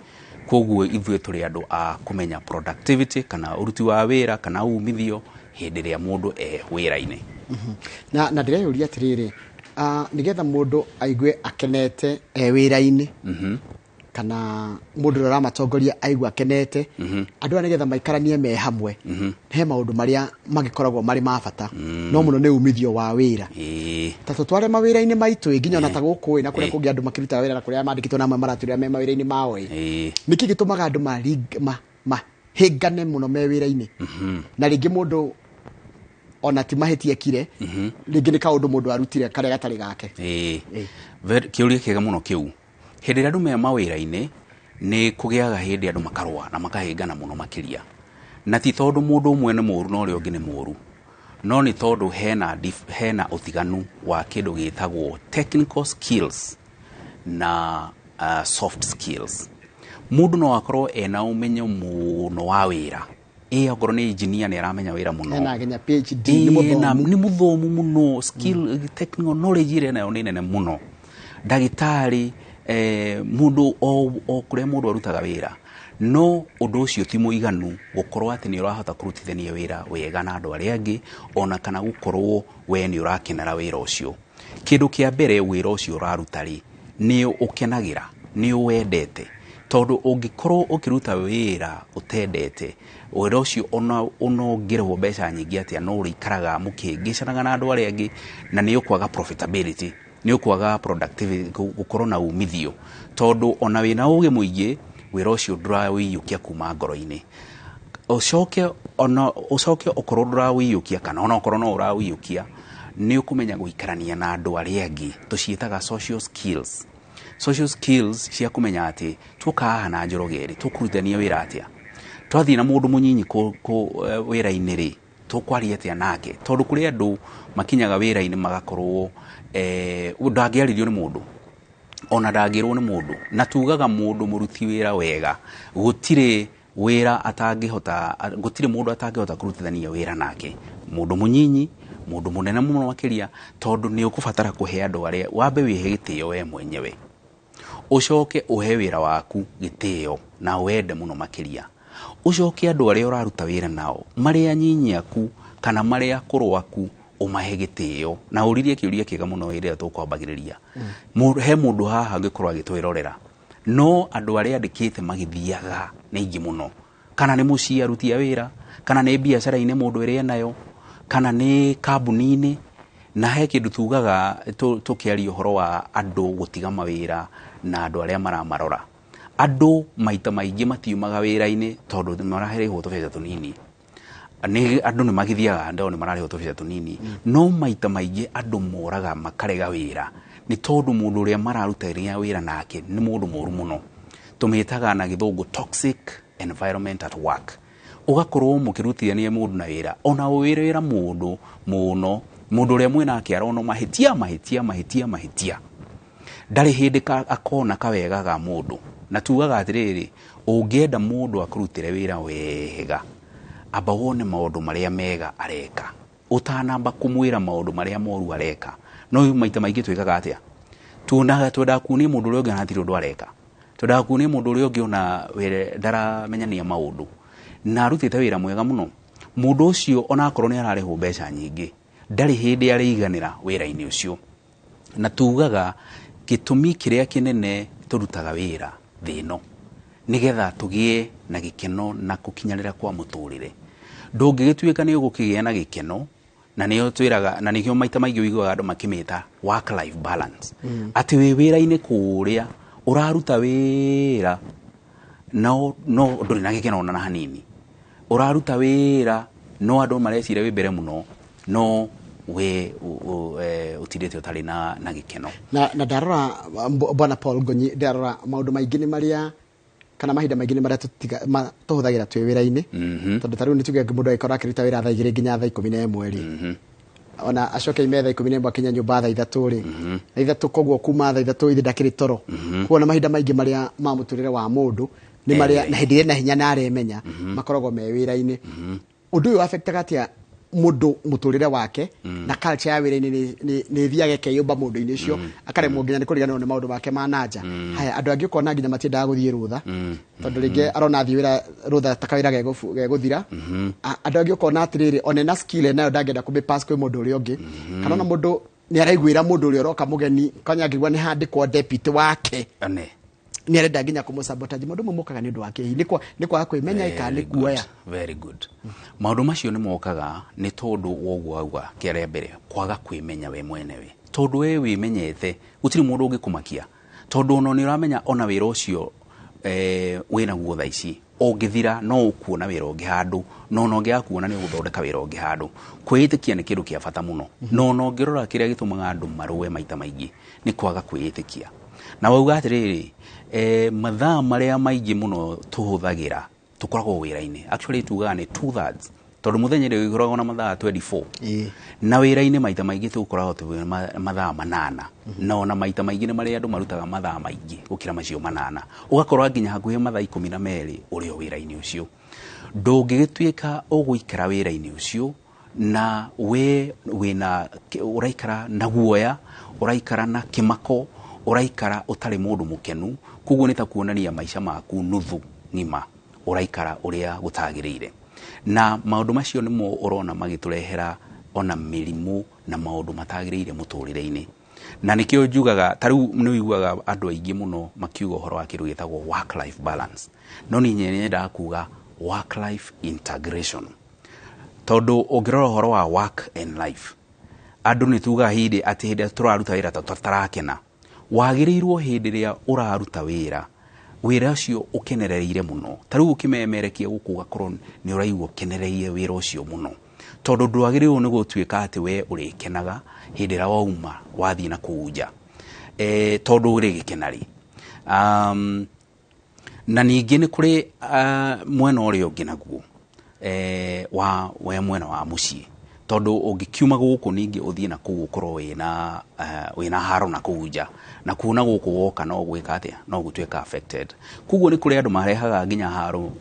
Koguo ithuĩ tũrĩ andũ a kũmenya productivity kana ũruti wa wĩra kana umithio hĩndĩ ĩrĩa mũndũ e wĩra-inĩ. Na ndĩreyũria atĩrĩrĩ, nĩgetha mũndũ aigue akenete e wĩra-inĩ, kana mũndũ ũrĩa ũramatongoria aigue akenete, andũ aya nĩgetha maikaranie me hamwe, he maũndũ marĩa magĩkoragwo marĩ ma bata, no mũno nĩ umithio wa wĩra. Ta tũtware mawĩra-inĩ maitũ nginya ona ta gũkũ na kũrĩa kũngĩ andũ makĩrutaga wĩra na kũrĩa mandĩkĩtwo na amwe maratũrĩa me mawĩra-inĩ mao ĩ, nĩkĩ gĩtũmaga andũ mahĩngane mũno me wĩra-inĩ? Na rĩngĩ mũndũ ona ti mahĩtia ekire, rĩngĩ nĩ kaũndũ mũndũ arutire karĩa gatarĩ gake. Kĩũria kĩega mũno kĩu. Hĩndĩ ĩrĩa andũ me mawĩra-inĩ nĩ kũgĩaga hĩndĩ andũ makarũa na makahĩngana mũno makĩria, na ti tondũ mũndũ ũmwe nĩ mũũru na ũrĩa ũngĩ nĩ mũũru, no nĩ tondũ hena ũtiganu wa kĩndũ gĩtagwo technical skills na soft skills. Mũndũ no akorwo ena ũmenyo mũno wa wĩra, okorwo nĩ engineer nĩ aramenya wĩra mũno, ena nginya PhD, nĩ mũthomu mũno, skill technical knowledge ĩrĩa nayo nĩ nene mũno, ndagĩtarĩ, mũndũ o kũrĩa mũndũ arutaga wĩra. No ũndũ ũcio ti mũiganu gũkorwo atĩ nĩ ũrahota kũrutithania wĩra wega na andũ arĩa angĩ, ona kana gũkorwo we nĩ ũrakenera wĩra ũcio. Kĩndũ kĩa mbere wĩra ũcio ũraruta rĩ, nĩ ũkenagĩra, nĩ ũwendete. Tondũ ũngĩkorwo ũkĩruta wĩra ũtendete, wĩra ũcio ona ũngĩrĩhwo mbeca nyingĩ atĩa, no ũrĩikaraga mũkĩhĩngĩcanaga na andũ arĩa angĩ, na nĩ ũkwaga profitability, nĩ ũkwaga productivity, gũkorwo na umithio, tondũ ona wĩna ũgĩ mũingĩ, wĩra ũcio ndũrawĩiyũkia kuma ngoro-inĩ. Ũcoke ona ũcoke ũkorwo ndũrawĩiyũkia, kana ona ũkorwo no ũrawĩiyũkia, nĩ ũkũmenya gũikarania na andũ arĩa angĩ. Tũciĩtaga social skills. Social skills cia kũmenya atĩ tuoka haha na Njoroge rĩ, tũkũrutithania wĩra atĩa, twathiĩ na mũndũ mũnyinyi wĩra-inĩ rĩ, tũkwaria atĩa nake, tondũ kũrĩ andũ makinyaga wĩra-inĩ magakorwo ndangĩarĩrio nĩ mũndũ, ona ndangĩrwo nĩ mũndũ. Na tugaga mũndũ mũruti wĩra wega, gũtirĩ wĩra atangĩhota, gũtirĩ mũndũ atangĩhota kũrutithania wĩra nake, mũndũ mũnyinyi, mũndũ mũnene mũno makĩria, tondũ nĩ ũkũbatara kũhe andũ arĩa, wambe wĩhe gĩtĩo we mwenyewe, ũcoke ũhe wĩra waku gĩtĩo na wende mũno makĩria, ũcoke andũ arĩa ũraruta wĩra nao, marĩa anyinyi aku kana marĩa akũrũ aku, ũmahe gĩtĩo. Na ũririe kĩũria kĩega mũno hĩndĩ ĩrĩa tũkwambagĩrĩria. He mũndũ haha angĩkorwo agĩtwĩrorera, no andũ arĩa andĩkĩte magĩthiaga nĩ aingĩ mũno, kana nĩ mũciĩ aruti a wĩra, kana nĩ biacara-inĩ mũndũ ĩrĩa enayo, kana nĩ kambuni-inĩ. Na he kĩndũ tugaga tũkĩaria ũhoro wa andũ gũtiga mawĩra na andũ arĩa maramarora. Andũ maita maingĩ matiumaga wĩra-inĩ tondũ mararĩhwo tũbeca tũnini. Nĩ andũ nĩ magĩthiaga ndao nĩ mararĩhwo tũbeca tũnini, no maita maingĩ andũ moraga makarega wĩra nĩ tondũ mũndũ ũrĩa mararutithania wĩra nake nĩ mũndũ mũru mũno. Tũmĩtaga na gĩthũngũ toxic environment at work. Ũgakorwo mũkĩrutithania mũndũ na wĩra, ona wĩra mũndũ mũno, mũndũ ũrĩa mwĩnake arona mahĩtia mahĩtia mahĩtia mahĩtia, ndarĩ hĩndĩ akona kawega ga mũndũ. Na tugaga atĩrĩrĩ, ũngĩenda mũndũ akũrutĩre wĩra wega, amba wone maũndũ marĩa mega areka, ũtanamba kũmwĩra maũndũ marĩa moru areka. No maita maingĩ twĩkaga atĩa? Tuonaga twendaga kuonia mũndũ ũrĩa ũngĩ ona hatirĩ ũndũ areka, twendaga kuonia mũndũ ũrĩa ũngĩ ona ndaramenyania maũndũ, na arutĩte wĩra mwega mũno. Mũndũ ũcio onakorwo nĩ ararĩhwo mbeca nyingĩ, ndarĩ hĩndĩ arĩiganĩra wĩra-inĩ ũcio. Na tugaga gĩtũmi kĩrĩa kĩnene tũrutaga wĩra thĩ ĩno nĩgetha tũgĩe na gĩkeno na gũkinyanĩra kwa mũtũrĩre. Ndũngĩgĩtuĩka nĩ ũgũkĩgĩa na gĩkeno, na nĩyo twĩraga, na nĩkĩo maita maingĩ ũiguaga andũ makĩmĩta work life balance, atĩ wĩ wĩra-inĩ kũrĩa ũraruta wĩra no ndũrĩ na gĩkeno ona hanini, ũraruta wĩra no andũ mareciria wĩ mbere mũno, no we ũtindĩte ũtarĩ na gĩkeno. Na ndarora Bwana Paul Ngonyi, ndarora maũndũ maingĩ nĩ marĩa kana mahinda maingĩ nĩ marĩa tũhũthagĩra twĩ wĩra-inĩ, tondũ ta rĩu nĩ tuge mũndũ angĩkorwo akĩruta wĩra thaa 2 nginya thaa 11 rĩ, ona acoke ime thaa 11 akinya nyũmba thaa 3 rĩ, thaa 3 koguo kuma thaa 3 ithe ndakĩrĩ toro. Koguo na mahinda maingĩ marĩa ma mũtũrĩre wa mũndũ nĩ marĩa na hĩndĩ ĩrĩa na hinya na aremenya makoragwo me wĩra-inĩ. Ũndũ ũyũ affectaga atĩa mũndũ mũtũrĩre wake, na culture ya wĩra-inĩ nĩ ĩthiaga ĩkeyũmba mũndũ-inĩ ũcio, akaremwo nginya nĩ kũriganĩrwo nĩ maũndũ make ma nanja. Haya, andũ angĩ ũkona nginya matiendaga gũthiĩ rũtha, tondũ rĩngĩ arona athiĩ wĩra rũtha ta kawĩra gegũthira. Andũ angĩ ũkona atĩrĩrĩ, ona ena skill nayo ndangĩenda kũmĩpass kwĩ mũndũ ũrĩa ũngĩ, kana ona mũndũ nĩ araiguĩra mũndũ ũrĩa ũroka mũgeni, kanya angĩigua nĩ handĩkwo deputy wake, nĩ arenda nginya kũmũsabotage. Maũndũ mamwe mokaga nĩ ũndũ wa kĩhi, nĩ kwaga kwĩmenya kana nĩ kuoya. Very good. Maũndũ macio nĩ mokaga nĩ tondũ wa ũguo wauga kĩrĩa mbere, kwaga kwĩmenya we mwenewe, tondũ we wĩmenyete gũtirĩ mũndũ ũngĩkũmakia, tondũ ona nĩ ũramenya ona wĩra ũcio wĩnaguo thaa ici ũngĩthira no ũkuona wĩra ũngĩ handũ, no ona ũngĩaga kuona nĩ ũgũthondeka wĩra ũngĩ handũ. Kwĩĩtĩkia nĩ kĩndũ kĩa bata mũno, no ona ũngĩrora kĩrĩa gĩtũmaga andũ marũe maita maingĩ nĩ kwaga kwĩĩtĩkia. Na wauga atĩrĩrĩ, mathaa marĩa maingĩ mũno tũhũthagĩra tũkoragwo wĩra-inĩ, actually tugaga nĩ 2/3, tondũ mũthenya rĩ ũkoragwo na mathaa 24, na wĩra-inĩ maita maingĩ tũkoragwo twĩ mathaa 8, na ona maita maingĩ nĩ marĩa andũ marutaga mathaa maingĩ gũkĩra macio 8, ũgakorwo nginya hakuhĩ mathaa 12 ũrĩ o wĩra-inĩ ũcio. Ndũngĩgĩtuĩka ũgũikara wĩra-inĩ ũcio na we wĩna ũraikara na guoya, ũraikara na kĩmako, ũraikara ũtarĩ mũndũ mũkenu, koguo nĩ ta kuonania maica maku nuthu ng'ima ũraikara ũrĩa gũtagĩrĩire. Na maũndũ macio nĩmo ũrona magĩtũrehera ona mĩrimũ na maũndũ matagĩrĩire mũtũrĩre-inĩ. Na nĩkĩo njugaga ta rĩu nĩ ũiguaga andũ aingĩ mũno makiuga ũhoro wa kĩndũ gĩtagwo work life balance, no niĩ nyendaga kuga work life integration, tondũ ũngĩrora ũhoro wa work and life, andũ nĩ tugaga hĩndĩ atĩ hĩndĩ ĩrĩa tũraruta wĩra tũtarakena. Wagĩrĩirwo hĩndĩ ĩrĩa ũraruta wĩra, wĩra ũcio ũkenereire mũno. Ta rĩu ũkĩmemerekia gũkũ ũgakorwo nĩ ũraigua ũkenereire wĩra ũcio mũno, tondũ ndwagĩrĩirwo nĩ gũtuĩka atĩ we ũrĩkenaga hĩndĩ ĩrĩa wauma wathiĩ na kũu nja, tondũ ũrĩgĩkena rĩ. Na ningĩ nĩ kũrĩ mwena ũrĩa ũngĩ naguo, wa we mwena wa mũciĩ, tondũ ũngĩkiuma gũkũ ningĩ ũthiĩ na kũu ũkorwo wĩna haro na kũu nja, na kuona gũkũ woka no gwĩka atĩa, no gũtuĩka affected. Koguo nĩ kũrĩ andũ marehaga nginya haro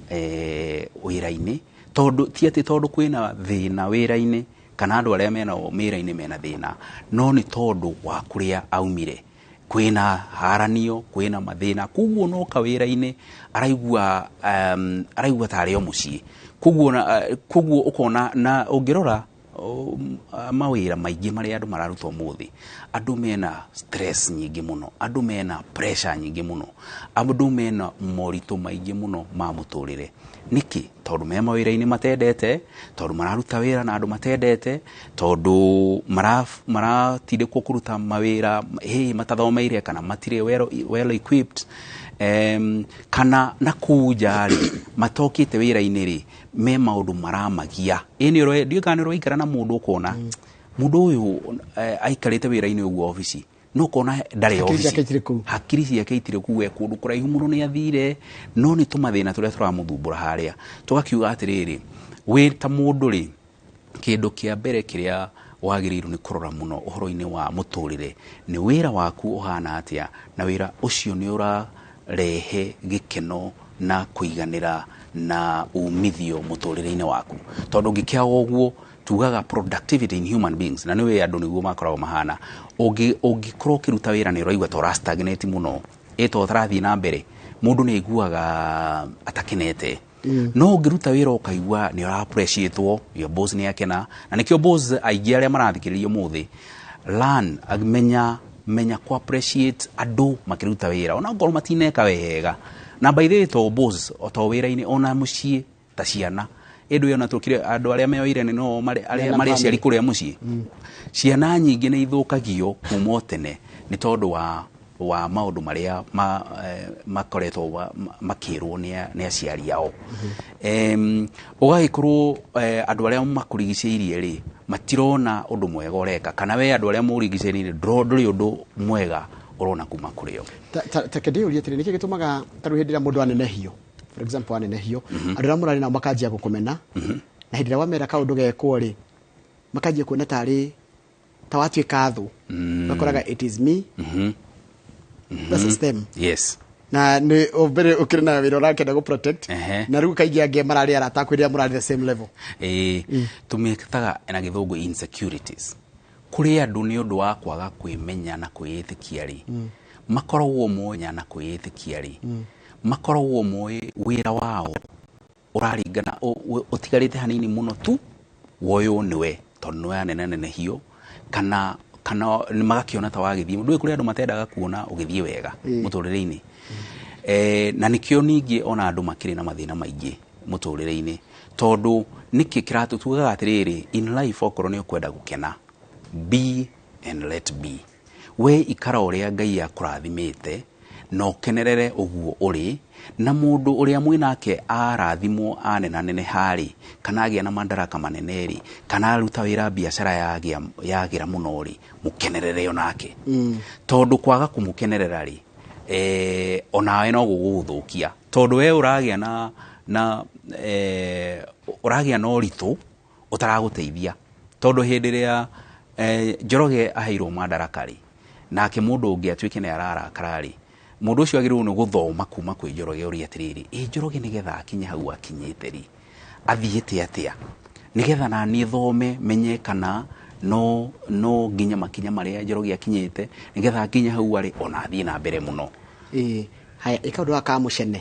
wĩra-inĩ, tondũ ti atĩ tondũ kwĩna thĩna wĩra-inĩ kana andũ arĩa mena wĩra-inĩ mena thĩna, no nĩ tondũ wa kũrĩa aumire kwĩna haranio, kwĩna mathĩna. Koguo noka wĩra-inĩ araigua araigua tarĩ o mũciĩ. Koguo ũkona na ũngĩrora mawĩra maingĩ marĩa andũ mararuta ũmũthĩ, andũ mena stress nyingĩ mũno, andũ mena pressure nyingĩ mũno, andũ mena moritũ maingĩ mũno ma mũtũrĩre. Nĩkĩ? Tondũ me mawĩra-inĩ matendete, tondũ mararuta wĩra na andũ matendete, tondũ maratindĩkwo kũruta mawĩra hihi matathomeire kana matirĩ well equipped, kana na kũu nja rĩ matokĩte wĩra-inĩ rĩ me maũndũ maramagia. Ĩ ndiũĩ kana nĩ ũraikara na mũndũ ũkona mũndũ ũyũ aikarĩte wĩra-inĩ ũguo obici, no ũkona ndarĩ obici, hakiri ciake itirĩ kũu, e kũndũ kũraihu mũno nĩ athire, no nĩ tũmathĩna tũrĩa tũramũthumbũra harĩa. Tũgakiuga atĩrĩrĩ, wĩ ta mũndũ rĩ, kĩndũ kĩa mbere kĩrĩa wagĩrĩirwo nĩ kũrora mũno ũhoro-inĩ wa mũtũrĩre nĩ wĩra waku ũhana atĩa, na wĩra ũcio nĩ ũrarehe gĩkeno na kũiganĩra na umithio mũtũrĩre-inĩ waku. Tondũ ũngĩkĩaga ũguo, tugaga productivity in human beings, na nĩwe andũ nĩguo makoragwo mahana. Ũngĩkorwo ũkĩruta wĩra nĩ ũraigua ta ũra stagnate mũno, ĩ to ũtarathiĩ na mbere, mũndũ nĩ aiguaga atakenete. No ũngĩruta wĩra ũkaigua nĩ ũra appreciate-wo, your boss nĩ akena. Na nĩkĩo boss aingĩ arĩa marathikĩrĩria ũmũthĩ, learn, menya ku appreciate andũ makĩruta wĩra, ona okorwo matineka wega. Na by the way, to boss to wĩra-inĩ, ona mũciĩ ta ciana, ĩndũ ĩyo na tũkire andũ arĩa me wĩra-inĩ no arĩa marĩ aciari kũrĩa mũciĩ. Ciana nyingĩ nĩ ithũkagio kuma o tene nĩ tondũ wa maũndũ marĩa makoretwo makĩrwo nĩ aciari ao. Ũgagĩkorwo andũ arĩa makũrigicĩirie rĩ matirona ũndũ mwega ũreka, kana we andũ arĩa mũrigicĩirie ndũrĩ ũndũ mwega ũrona kuma kũrĩ o. Ta kĩndĩ atĩrĩ, nĩkĩ gĩtũmaga ta rĩu hĩndĩ ĩrĩa mũndũ anenehio, for example anenehio, andũ arĩa mũrarĩ nao makanjia gũkũmena, na hĩndĩ ĩrĩa wamera kaũndũ gekwo rĩ makanjia kuona tarĩ ta watuĩka thũ, makoraga it is me versus them. Yes. Na nĩ mbere ũkĩrĩ na wĩra ũrakenda gũ protect, na rĩu kaingĩ angĩ mararĩ arata aku rĩrĩa mũrarĩ the same level. Tũmĩtaga na gĩthũngũ insecurities. Kũrĩ andũ nĩ ũndũ wa kwaga kwĩmenya na kwĩĩtĩkia rĩ, makoragwo moĩ na kwĩĩtĩkia rĩ, makoragwo moĩ wĩra wao ũraringana ũtigarĩte hanini mũno tu woywo nĩwe, tondũ nĩwe anenanenehio, kana magakĩona ta wagĩthiĩ. Ndũĩ kũrĩ andũ matendaga kuona ũgĩthiĩ wega mũtũrĩre-inĩ. Na nĩkĩo ningĩ ona andũ makĩrĩ na mathĩna maingĩ mũtũrĩre-inĩ, tondũ nĩkĩ kĩratũtugaga atĩrĩrĩ, in life okorwo nĩ ũkwenda gũkena, be and let be. We ikara ũrĩa Ngai akũrathimĩte na ũkenerere ũguo ũrĩ, na mũndũ ũrĩa mwĩnake arathimwo anenaneneha rĩ, kana agĩa na madaraka manene rĩ, kana aruta wĩra biacara yagĩra mũno rĩ, mũkenerere onake. Tondũ kwaga kũmũkenerera rĩ, onawe no gũgũthũkia, tondũ we ũragĩa na ũragĩa na ũritũ ũtaragũteithia. Tondũ hĩndĩ ĩrĩa Njoroge aheirwo madaraka rĩ, nake mũndũ ũngĩ atuĩke nĩ ararakara rĩ, mũndũ ũcio agĩrĩirwo nĩ gũthoma kuma kwĩ Njoroge ũrĩa atĩrĩrĩ, ĩ Njoroge nĩgetha akinye hau akinyĩte rĩ, athiĩte atĩa, nĩgetha na niĩ thome menye kana no nginya makinya marĩa Njoroge akinyĩte, nĩgetha akinye hau arĩ ona athiĩ na mbere mũno. Haya, ĩka ũndũ wa kamũcene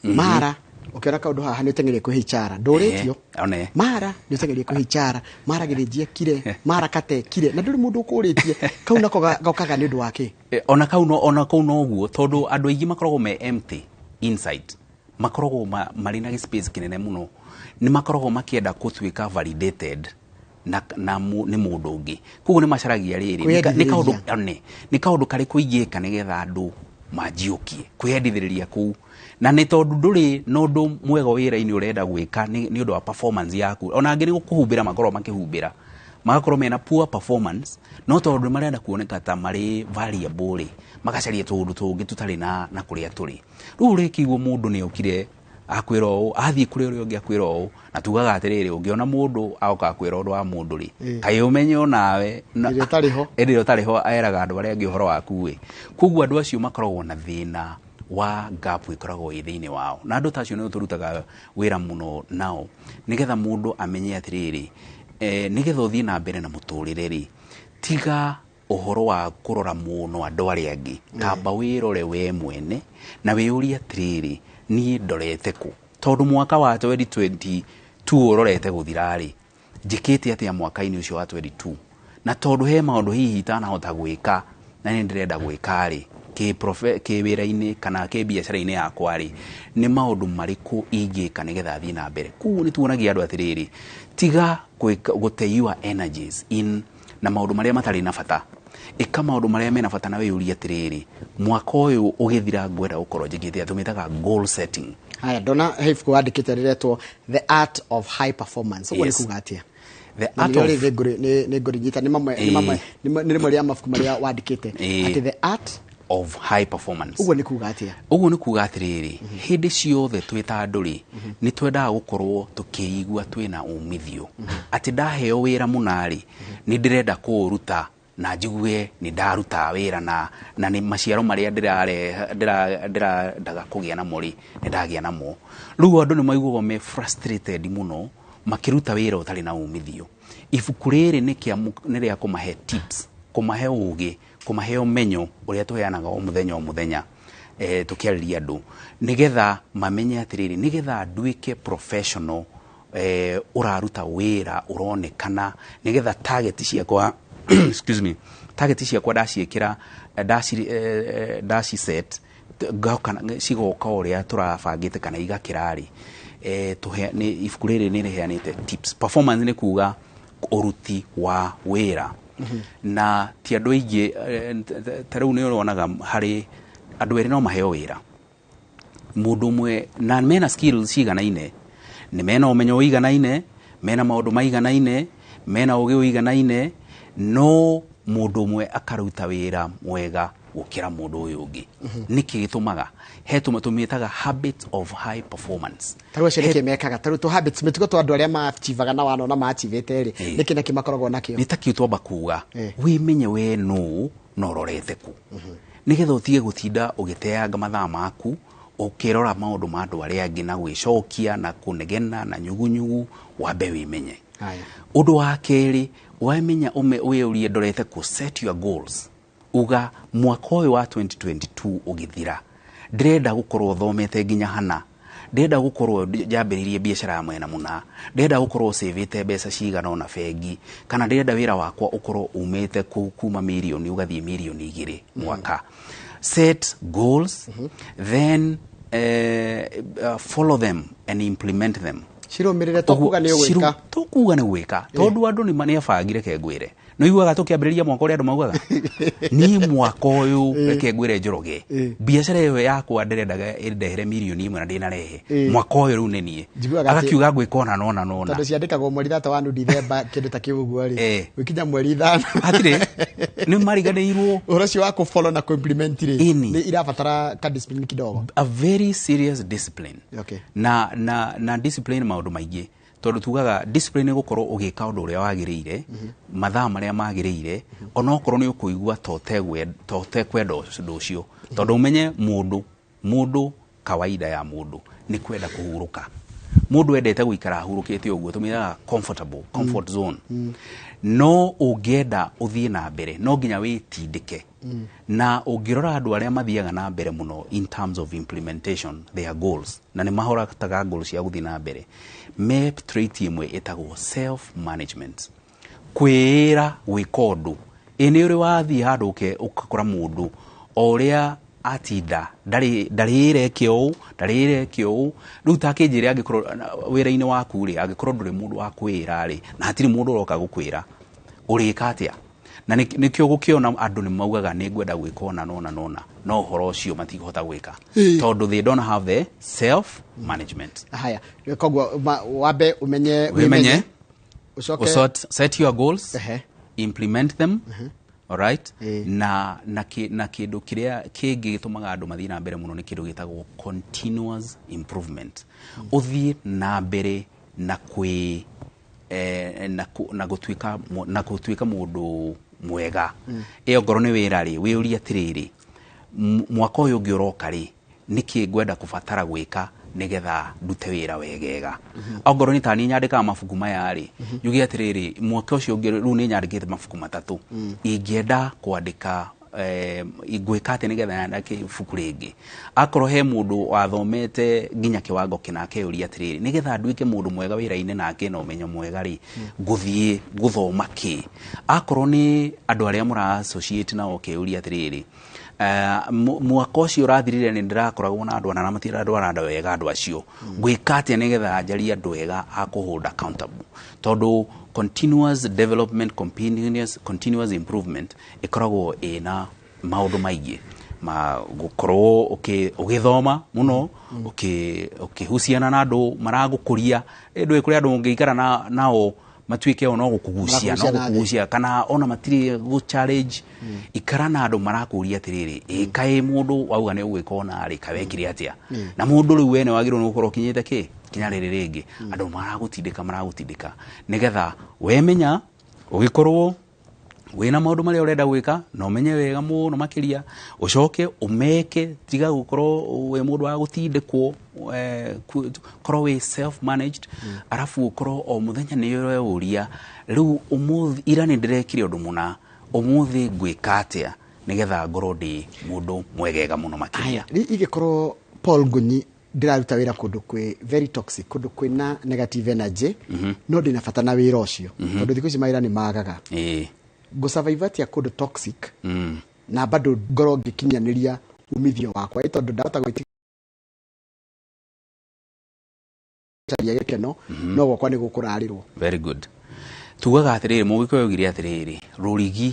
mara Ũkĩona kaũndũ haha nĩ ũteng'erie kwĩ HR, ndũrĩtio. One. Mara nĩ ũteng'erie kwĩ HR, mara gĩthĩnji ekire, mara katekire, na ndũrĩ mũndũ ũkũrĩtie. Kau nako gokaga nĩ ũndũ wa kĩ? Ona kau no, ona kau noguo, tondũ andũ aingĩ makoragwo me empty inside, makoragwo marĩ na space kĩnene mũno, nĩ makoragwo makĩenda gũtuĩka validated na nĩ mũndũ ũngĩ. Koguo nĩ macaragia rĩrĩ, nĩ kaũndũ, Kwĩyendithĩrĩria. One, nĩ kaũndũ karĩkũ ingĩka nĩgetha andũ manjiũkie, kwĩyendithĩrĩria kũu. Na nĩ tondũ ndũrĩ na ũndũ mwega wĩra-inĩ ũrenda gwĩka nĩ ũndũ wa performance yaku. Ona angĩ nĩ kũhumbĩra makoragwo makĩhumbĩra, magakorwo mena poor performance, no tondũ marenda kuoneka ta marĩ valuable rĩ, magacaria tũũndũ tũngĩ tũtarĩ na kũrĩa tũrĩ. Rĩu ũrĩkĩigua mũndũ nĩ okire akwĩra ũũ, athiĩ kũrĩ ũrĩa ũngĩ akwĩra ũũ, na tugaga atĩrĩrĩ, ũngĩona mũndũ agoka akwĩra ũndũ wa mũndũ rĩ, kaĩ ũmenye onawe Ĩrĩa ũtarĩ ho. Ĩrĩa ũtarĩ ho, eraga andũ arĩa angĩ ũhoro waku ĩ. Koguo andũ acio makoragwo na thĩna wa gap ĩkoragwo ĩ thĩinĩ wao, na andũ ta acio nĩo tũrutaga wĩra mũno nao, nĩgetha mũndũ amenye atĩrĩrĩ, nĩgetha ũthiĩ na mbere na mũtũrĩre rĩ, tiga ũhoro wa kũrora mũno andũ arĩa angĩ, kamba wĩrore we mwene na wĩyũrie atĩrĩrĩ, niĩ ndorete kũ? Tondũ mwaka wa 2022 ũrorete gũthira rĩ, njĩkĩte atĩa mwaka-inĩ ũcio wa 22? Na tondũ he maũndũ hihi itanahota gwĩka na nĩ ndĩrenda gwĩka rĩ, kĩ wĩra-inĩ kana kĩ biacara-inĩ yakwa rĩ, nĩ maũndũ marĩkũ ingĩka nĩgetha thiĩ na mbere? Koguo nĩ tuonagia andũ atĩrĩrĩ, tiga gũte your energies in na maũndũ marĩa matarĩ na bata. Ĩka maũndũ marĩa mena bata na wĩyũrie atĩrĩrĩ, mwaka ũyũ ũgĩthira ngwenda gũkorwo njĩkĩte atĩa? Tũmĩtaga goal setting. Haya, ndona he ibuku wandĩkĩte rĩretwo The Art of High Performance. Ũguo nĩ Yes. kuga atĩa? The Na art nĩrĩo of rĩrĩ nĩ ngũrĩnyita, nĩ mamwe, nĩ mamwe, nĩ rĩmwe rĩa mabuku marĩa wandĩkĩte. Atĩ The Art of High Performance. Ũguo nĩ kuga atĩa? Ũguo nĩ kuga atĩrĩrĩ, hĩndĩ ciothe twĩ ta andũ rĩ, nĩ twendaga gũkorwo tũkĩigua twĩna umithio. Atĩ ndaheo wĩra mũna rĩ, nĩ ndĩrenda kũũruta na njigue nĩ ndaruta wĩra na nĩ maciaro marĩa ndĩrendaga kũgĩa namo rĩ, nĩ ndagĩa namo. Rĩu andũ nĩ maiguaga me frustrated mũno makĩruta wĩra ũtarĩ na umithio. Ibuku rĩrĩ nĩ rĩa kũmahe tips, kũmahe ũgĩ, kũmahe ũmenyo ũrĩa tũheanaga o mũthenya o mũthenya, tũkĩarĩria andũ, nĩgetha mamenye atĩrĩrĩ, nĩgetha nduĩke professional, ũraruta wĩra ũronekana, nĩgetha target ciakwa, excuse me, target ciakwa ndaciĩkĩra, ndaci set, ngoka, cigoka ũrĩa tũrabangĩte kana igakĩra rĩ, nĩ ibuku rĩrĩ nĩ rĩheanĩte tips. Performance nĩ kuga ũruti wa wĩra. Na ti andũ aingĩ, ta rĩu nĩ ũronaga harĩ andũ erĩ no maheo wĩra, mũndũ ũmwe na mena skills ciganaine, nĩ mena ũmenyo ũiganaine, mena maũndũ maiganaine, mena ũgĩ ũiganaine, no mũndũ ũmwe akaruta wĩra mwega gũkĩra mũndũ ũyũ ũngĩ. Nĩkĩ gĩtũmaga? He tũmĩtaga habit of high performance. Ta rĩu acio nĩkĩ mekaga? Ta rĩu tũ habits, mĩtugo twa andũ arĩa maachivaga na wanona maachivĩte rĩ, nĩkĩ nakĩ makoragwo nakĩo? Nĩ ta kĩu twamba kuga, wĩmenye we nũ na ũrorete kũ, nĩgetha ũtige gũtinda ũgĩteanga mathaa maku ũkĩrora maũndũ ma andũ arĩa angĩ na gwĩcokia na kũnegena na nyugunyugu, wambe wĩmenye. Ũndũ wa kerĩ, wamenya wĩyũrie ndorete kũ, set your goals. Uga mwaka ũyũ wa 2022 ũgĩthira, ndĩrenda gũkorwo thomete nginya hana, ndĩrenda gũkorwo njambĩrĩirie biacara ya mwena mũna, ndĩrenda gũkorwo savĩte mbeca cigana ũna bengi, kana ndĩrenda wĩra wakwa ũkorwo umĩte kuma mirioni ũgathiĩ mirioni igĩrĩ mwaka. Set goals, then follow them and implement them. Cirũmĩrĩre, to kuga nĩ ũgwĩka. To kuga nĩ gwĩka, tondũ andũ nĩ abangire, reke ngwĩre. Nĩ ũiguaga tũkĩambĩrĩria mwaka ũrĩa andũ maugaga, niĩ mwaka ũyũ reke ngwĩre Njoroge, biacara ĩyo yakwa ndĩrendaga ĩndehere mirioni 1 na ndĩnarehe. Mwaka ũyũ rĩu nĩ niĩ. Njiguaga atĩ Agakiuga ngwĩka ona na ona na ona. Tondũ ciandĩkagwo mweri 3 wa Dithemba, kĩndũ ta kĩu ũguo rĩ, gũkinya mweri 5 hatirĩ, nĩ mariganĩirwo. Ũhoro ũcio wa kũ-follow na kũ-implement rĩ, nĩ irabatara ka discipline kidogo. A very serious discipline. Na discipline maũndũ maingĩ, tondũ tugaga discipline nĩ gũkorwo ũgĩka ũndũ ũrĩa wagĩrĩire mathaa marĩa magĩrĩire, onokorwo nĩ ũkũigua ta ũtekwenda ũndũ ũcio, tondũ ũmenye mũndũ kawaida ya mũndũ nĩ kwenda kũhurũka. Mũndũ endete gũikara ahurũkĩte ũguo, tũmĩraga comfortable, comfort zone. No ũngĩenda ũthiĩ na mbere, no nginya wĩtindĩke. Na ũngĩrora andũ arĩa mathiaga na mbere mũno in terms of implementation their goals, na nĩ mahotaga goals cia gũthiĩ na mbere, me trait ĩmwe ĩtagwo self management, kwĩĩra gwĩka ũndũ. Ĩ nĩ ũrĩ wathiĩ handũ ũgakora mũndũ o ũrĩa atinda ndarĩ eke ũũ, ndarĩ eke ũũ. Rĩu ta kĩnjĩre, angĩkorwo wĩra-inĩ waku rĩ, angĩkorwo ndũrĩ mũndũ wa kwĩra rĩ, na hatirĩ mũndũ ũroka gũkwĩra, ũrĩka atĩa? Na nĩkĩo gũkĩona andũ nĩ maugaga nĩ ngwenda gwĩka ũna nona nona, no ũhoro ũcio matikũhota gwĩka tondũ they don't have the self management. Haya, koguo wambe ũmenye, wĩmenye, ũcoke set your goals, implement them. Alright, na kĩndũ kĩrĩa kĩngĩ gĩtũmaga andũ mathiĩ na mbere mũno nĩ kĩndũ gĩtagwo continuous improvement. Ũthiĩ na mbere na kwĩ na gũtuĩka mũndũ mwega. Ĩ ongorwo nĩ wĩra rĩ, wĩũrie atĩrĩrĩ, mwaka ũyũ ũngĩ ũroka rĩ, nĩkĩ ngwenda kũbatara gwĩka nĩgetha ndute wĩra wegega? Ongorwo nĩ ta niĩ nyandĩkaga mabuku maya rĩ, njuge atĩrĩrĩ, mwaka ũcio ũngĩ, rĩu nĩ nyandĩkĩte mabuku 3, ingĩenda kwandĩka, ngwĩka atĩ nĩgetha nyandĩke ibuku rĩngĩ? Akorwo he mũndũ wathomete nginya kĩwango kĩna, akeyũria atĩrĩrĩ, nĩgetha nduĩke mũndũ mwega wĩra-inĩ nake na ũmenyo mwega rĩ, ngũthiĩ gũthoma kĩ? Akorwo nĩ andũ arĩa mũra associate nao, ũkeyũria atĩrĩrĩ, mwaka ũcio ũrathirire nĩ ndĩrakoragwo na andũ ana na matirandwara wega, andũ acio ngwĩka atĩa nĩgetha njarie andũ ega a kũ hold accountable? Tondũ continuous development, continuous improvement ĩkoragwo ĩna maũndũ maingĩ ma gũkorwo ũgĩthoma mũno, ũkĩhuciana na andũ maragũkũria. Ndũĩ kũrĩ andũ ũngĩikara nao matuĩke o no gũkũgucia, no Marakugucia na thĩ. gũkũgucia, kana ona matirĩ gũ challenge. Ikara na andũ marakũria atĩrĩrĩ, ĩ kaĩ mũndũ wauga nĩ ũgwĩka ona rĩ, kaĩ wekire atĩa? Na mũndũ rĩu we nĩ wagĩrĩirwo nĩ gũkorwo ũkinyĩte kĩ kinya rĩrĩ rĩngĩ, andũ maragũtindĩka nĩgetha wemenya ũgĩkorwo wĩna maũndũ marĩa ũrenda gwĩka na ũmenye wega mũno makĩria, ũcoke ũmeke. Tiga gũkorwo wĩ mũndũ wa gũtindĩkwo, korwo wĩ self managed. Arabu ũkorwo o mũthenya nĩ ũreuria, rĩu ũmũthĩ, ira nĩ ndĩrekire ũndũ mũna, ũmũthĩ ngwĩka atĩa nĩgetha ngorwo ndĩ mũndũ mwegega mũno makĩria? Rĩu ingĩkorwo Paul Ngunyi ndĩraruta wĩra kũndũ kwĩ very toxic, kũndũ kwĩna negative energy, no ndĩna bata na wĩra ũcio, tondũ thikũ ici mawĩra nĩ magaga, ngũ-survive atĩa kũndũ toxic na bado ngorwo ngĩkinyanĩria umithio wakwa? Ĩ tondũ ndahota gwĩtiria gĩkeno, no gwakwa nĩ gũkũrarĩrwo. Very good. Tugaga atĩrĩrĩ, mũgĩkũyũ augire atĩrĩrĩ, rũrigi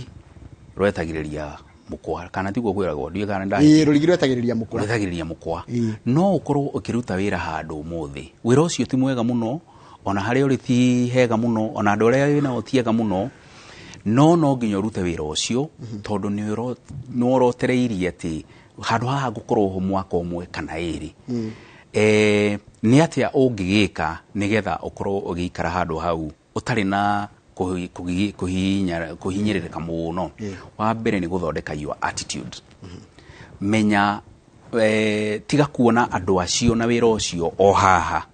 rwetagĩrĩria mũkwa, kana tiguo kwĩragwo? Ndiũĩ kana Ĩĩ, rũrigi rwetagĩrĩria mũkwa. Rwetagĩrĩria mũkwa. No ũkorwo ũkĩruta wĩra handũ ũmũthĩ, wĩra ũcio ti mwega mũno, ona harĩa ũrĩ ti hega mũno, ona andũ arĩa wĩnao ti ega mũno, no nginya ũrute wĩra ũcio, tondũ nĩ ũrotereirie atĩ handũ haha ngũkorwo ho mwaka ũmwe kana ĩrĩ. Nĩ atĩa ũngĩgĩka nĩgetha ũkorwo ũgĩikara handũ hau ũtarĩ na kũhinyĩrĩrĩka mũno? Wa mbere nĩ gũthondeka your attitude. Menya, tiga kuona andũ acio na wĩra ũcio o haha,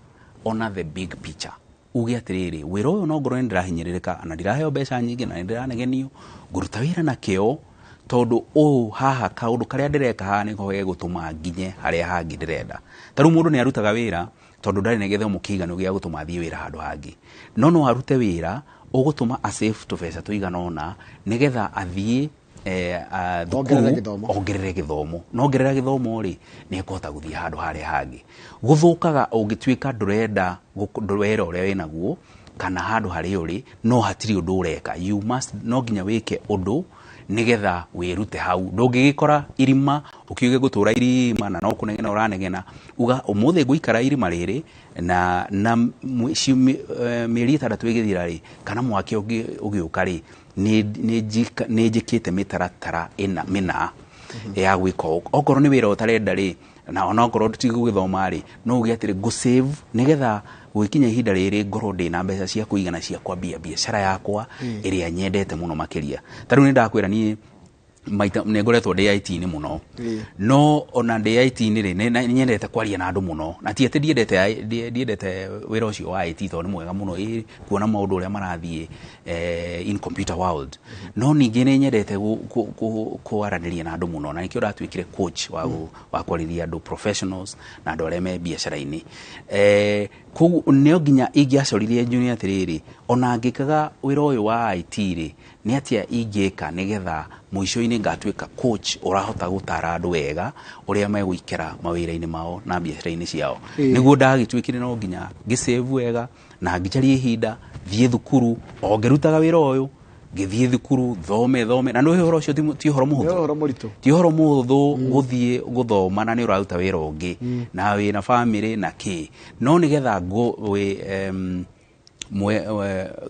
ona the big picture. Uge atĩrĩrĩ, wĩra ũyũ no ngorwo nĩ ndĩrahinyĩrĩrĩka na ndiraheo mbeca nyingĩ na nĩ ndĩranegenio, ngũruta wĩra na kĩo, tondũ ũũ haha kaũndũ karĩa ndĩreka haha nĩko gegũtũma nginye harĩa hangĩ ndĩrenda. Ta rĩu mũndũ nĩ arutaga wĩra tondũ ndarĩ na gĩthomo kĩiganu gĩa gũtũma athiĩ wĩra handũ hangĩ, no arute wĩra ũgũtũma asave tũbeca tũigana ũna nĩgetha athiĩ thukuru, Ongerere gĩthomo. Ongerere gĩthomo. Na ongerera gĩthomo rĩ, nĩ ekũhota gũthiĩ handũ harĩa hangĩ. Gũthũkaga ũngĩtuĩka ndũrenda wĩra ũrĩa wĩnaguo kana handũ harĩa ũrĩ, no hatirĩ ũndũ ũreka. You must, no nginya wĩke ũndũ nĩgetha wĩrute hau. Ndũngĩgĩkora irima ũkiuge gũtũra irima na no kũnegena ũranegena, uga ũmũthĩ ngũikara irima rĩrĩ na mĩeri 6 ĩgĩthira rĩ, kana mwaka ũngĩ ũgĩũka rĩ, nĩ njĩkĩte mĩtaratara ĩna mĩna ya gwĩka ũũ. Okorwo nĩ wĩra ũtarenda rĩ, na onokorwo ti gũgĩthoma rĩ, no uge atĩrĩ, ngũ save nĩgetha gũgĩkinya ihinda rĩrĩ ngorwo ndĩna mbeca cia kũigana cia kwambia biacara yakwa ĩrĩa nyendete mũno makĩria. Ta rĩu nĩ ndakwĩra niĩ Maita nĩ ngoretwo ndĩ IT-inĩ mũno, no ona ndĩ IT-inĩ rĩ, nyendete kwaria na andũ mũno, na ti atĩ ndiendete wĩra ũcio wa IT, tondũ nĩ mwega mũno kuona maũndũ ũrĩa marathiĩ in computer world, no ningĩ nĩ nyendete kwaranĩria na andũ mũno, na nĩkĩo ndatuĩkire coach wa kwarĩria andũ, professionals na andũ arĩa me biacara-inĩ. Koguo nĩo nginya ingĩacoririe njunie atĩrĩrĩ, ona ngĩkaga wĩra ũyũ wa IT rĩ, nĩ atĩa ingĩka nĩgetha mũico-inĩ ngatuĩka coach ũrahota gũtara andũ wega ũrĩa megũikara mawĩra-inĩ mao na biacara-inĩ ciao. Nĩguo ndagĩtuĩkire no nginya ngĩsave wega na ngĩcaria ihinda thiĩ thukuru, o ngĩrutaga wĩra ũyũ ngĩthiĩ thukuru thome thome, na nĩ ũhoro ũcio ti ũhoro Nĩ mũhũthũ. Ũhoro mũritũ. Ti ũhoro mũhũthũ gũthiĩ gũthoma na nĩ ũraruta wĩra ũngĩ na wĩna bamĩrĩ na kĩ, no nĩgetha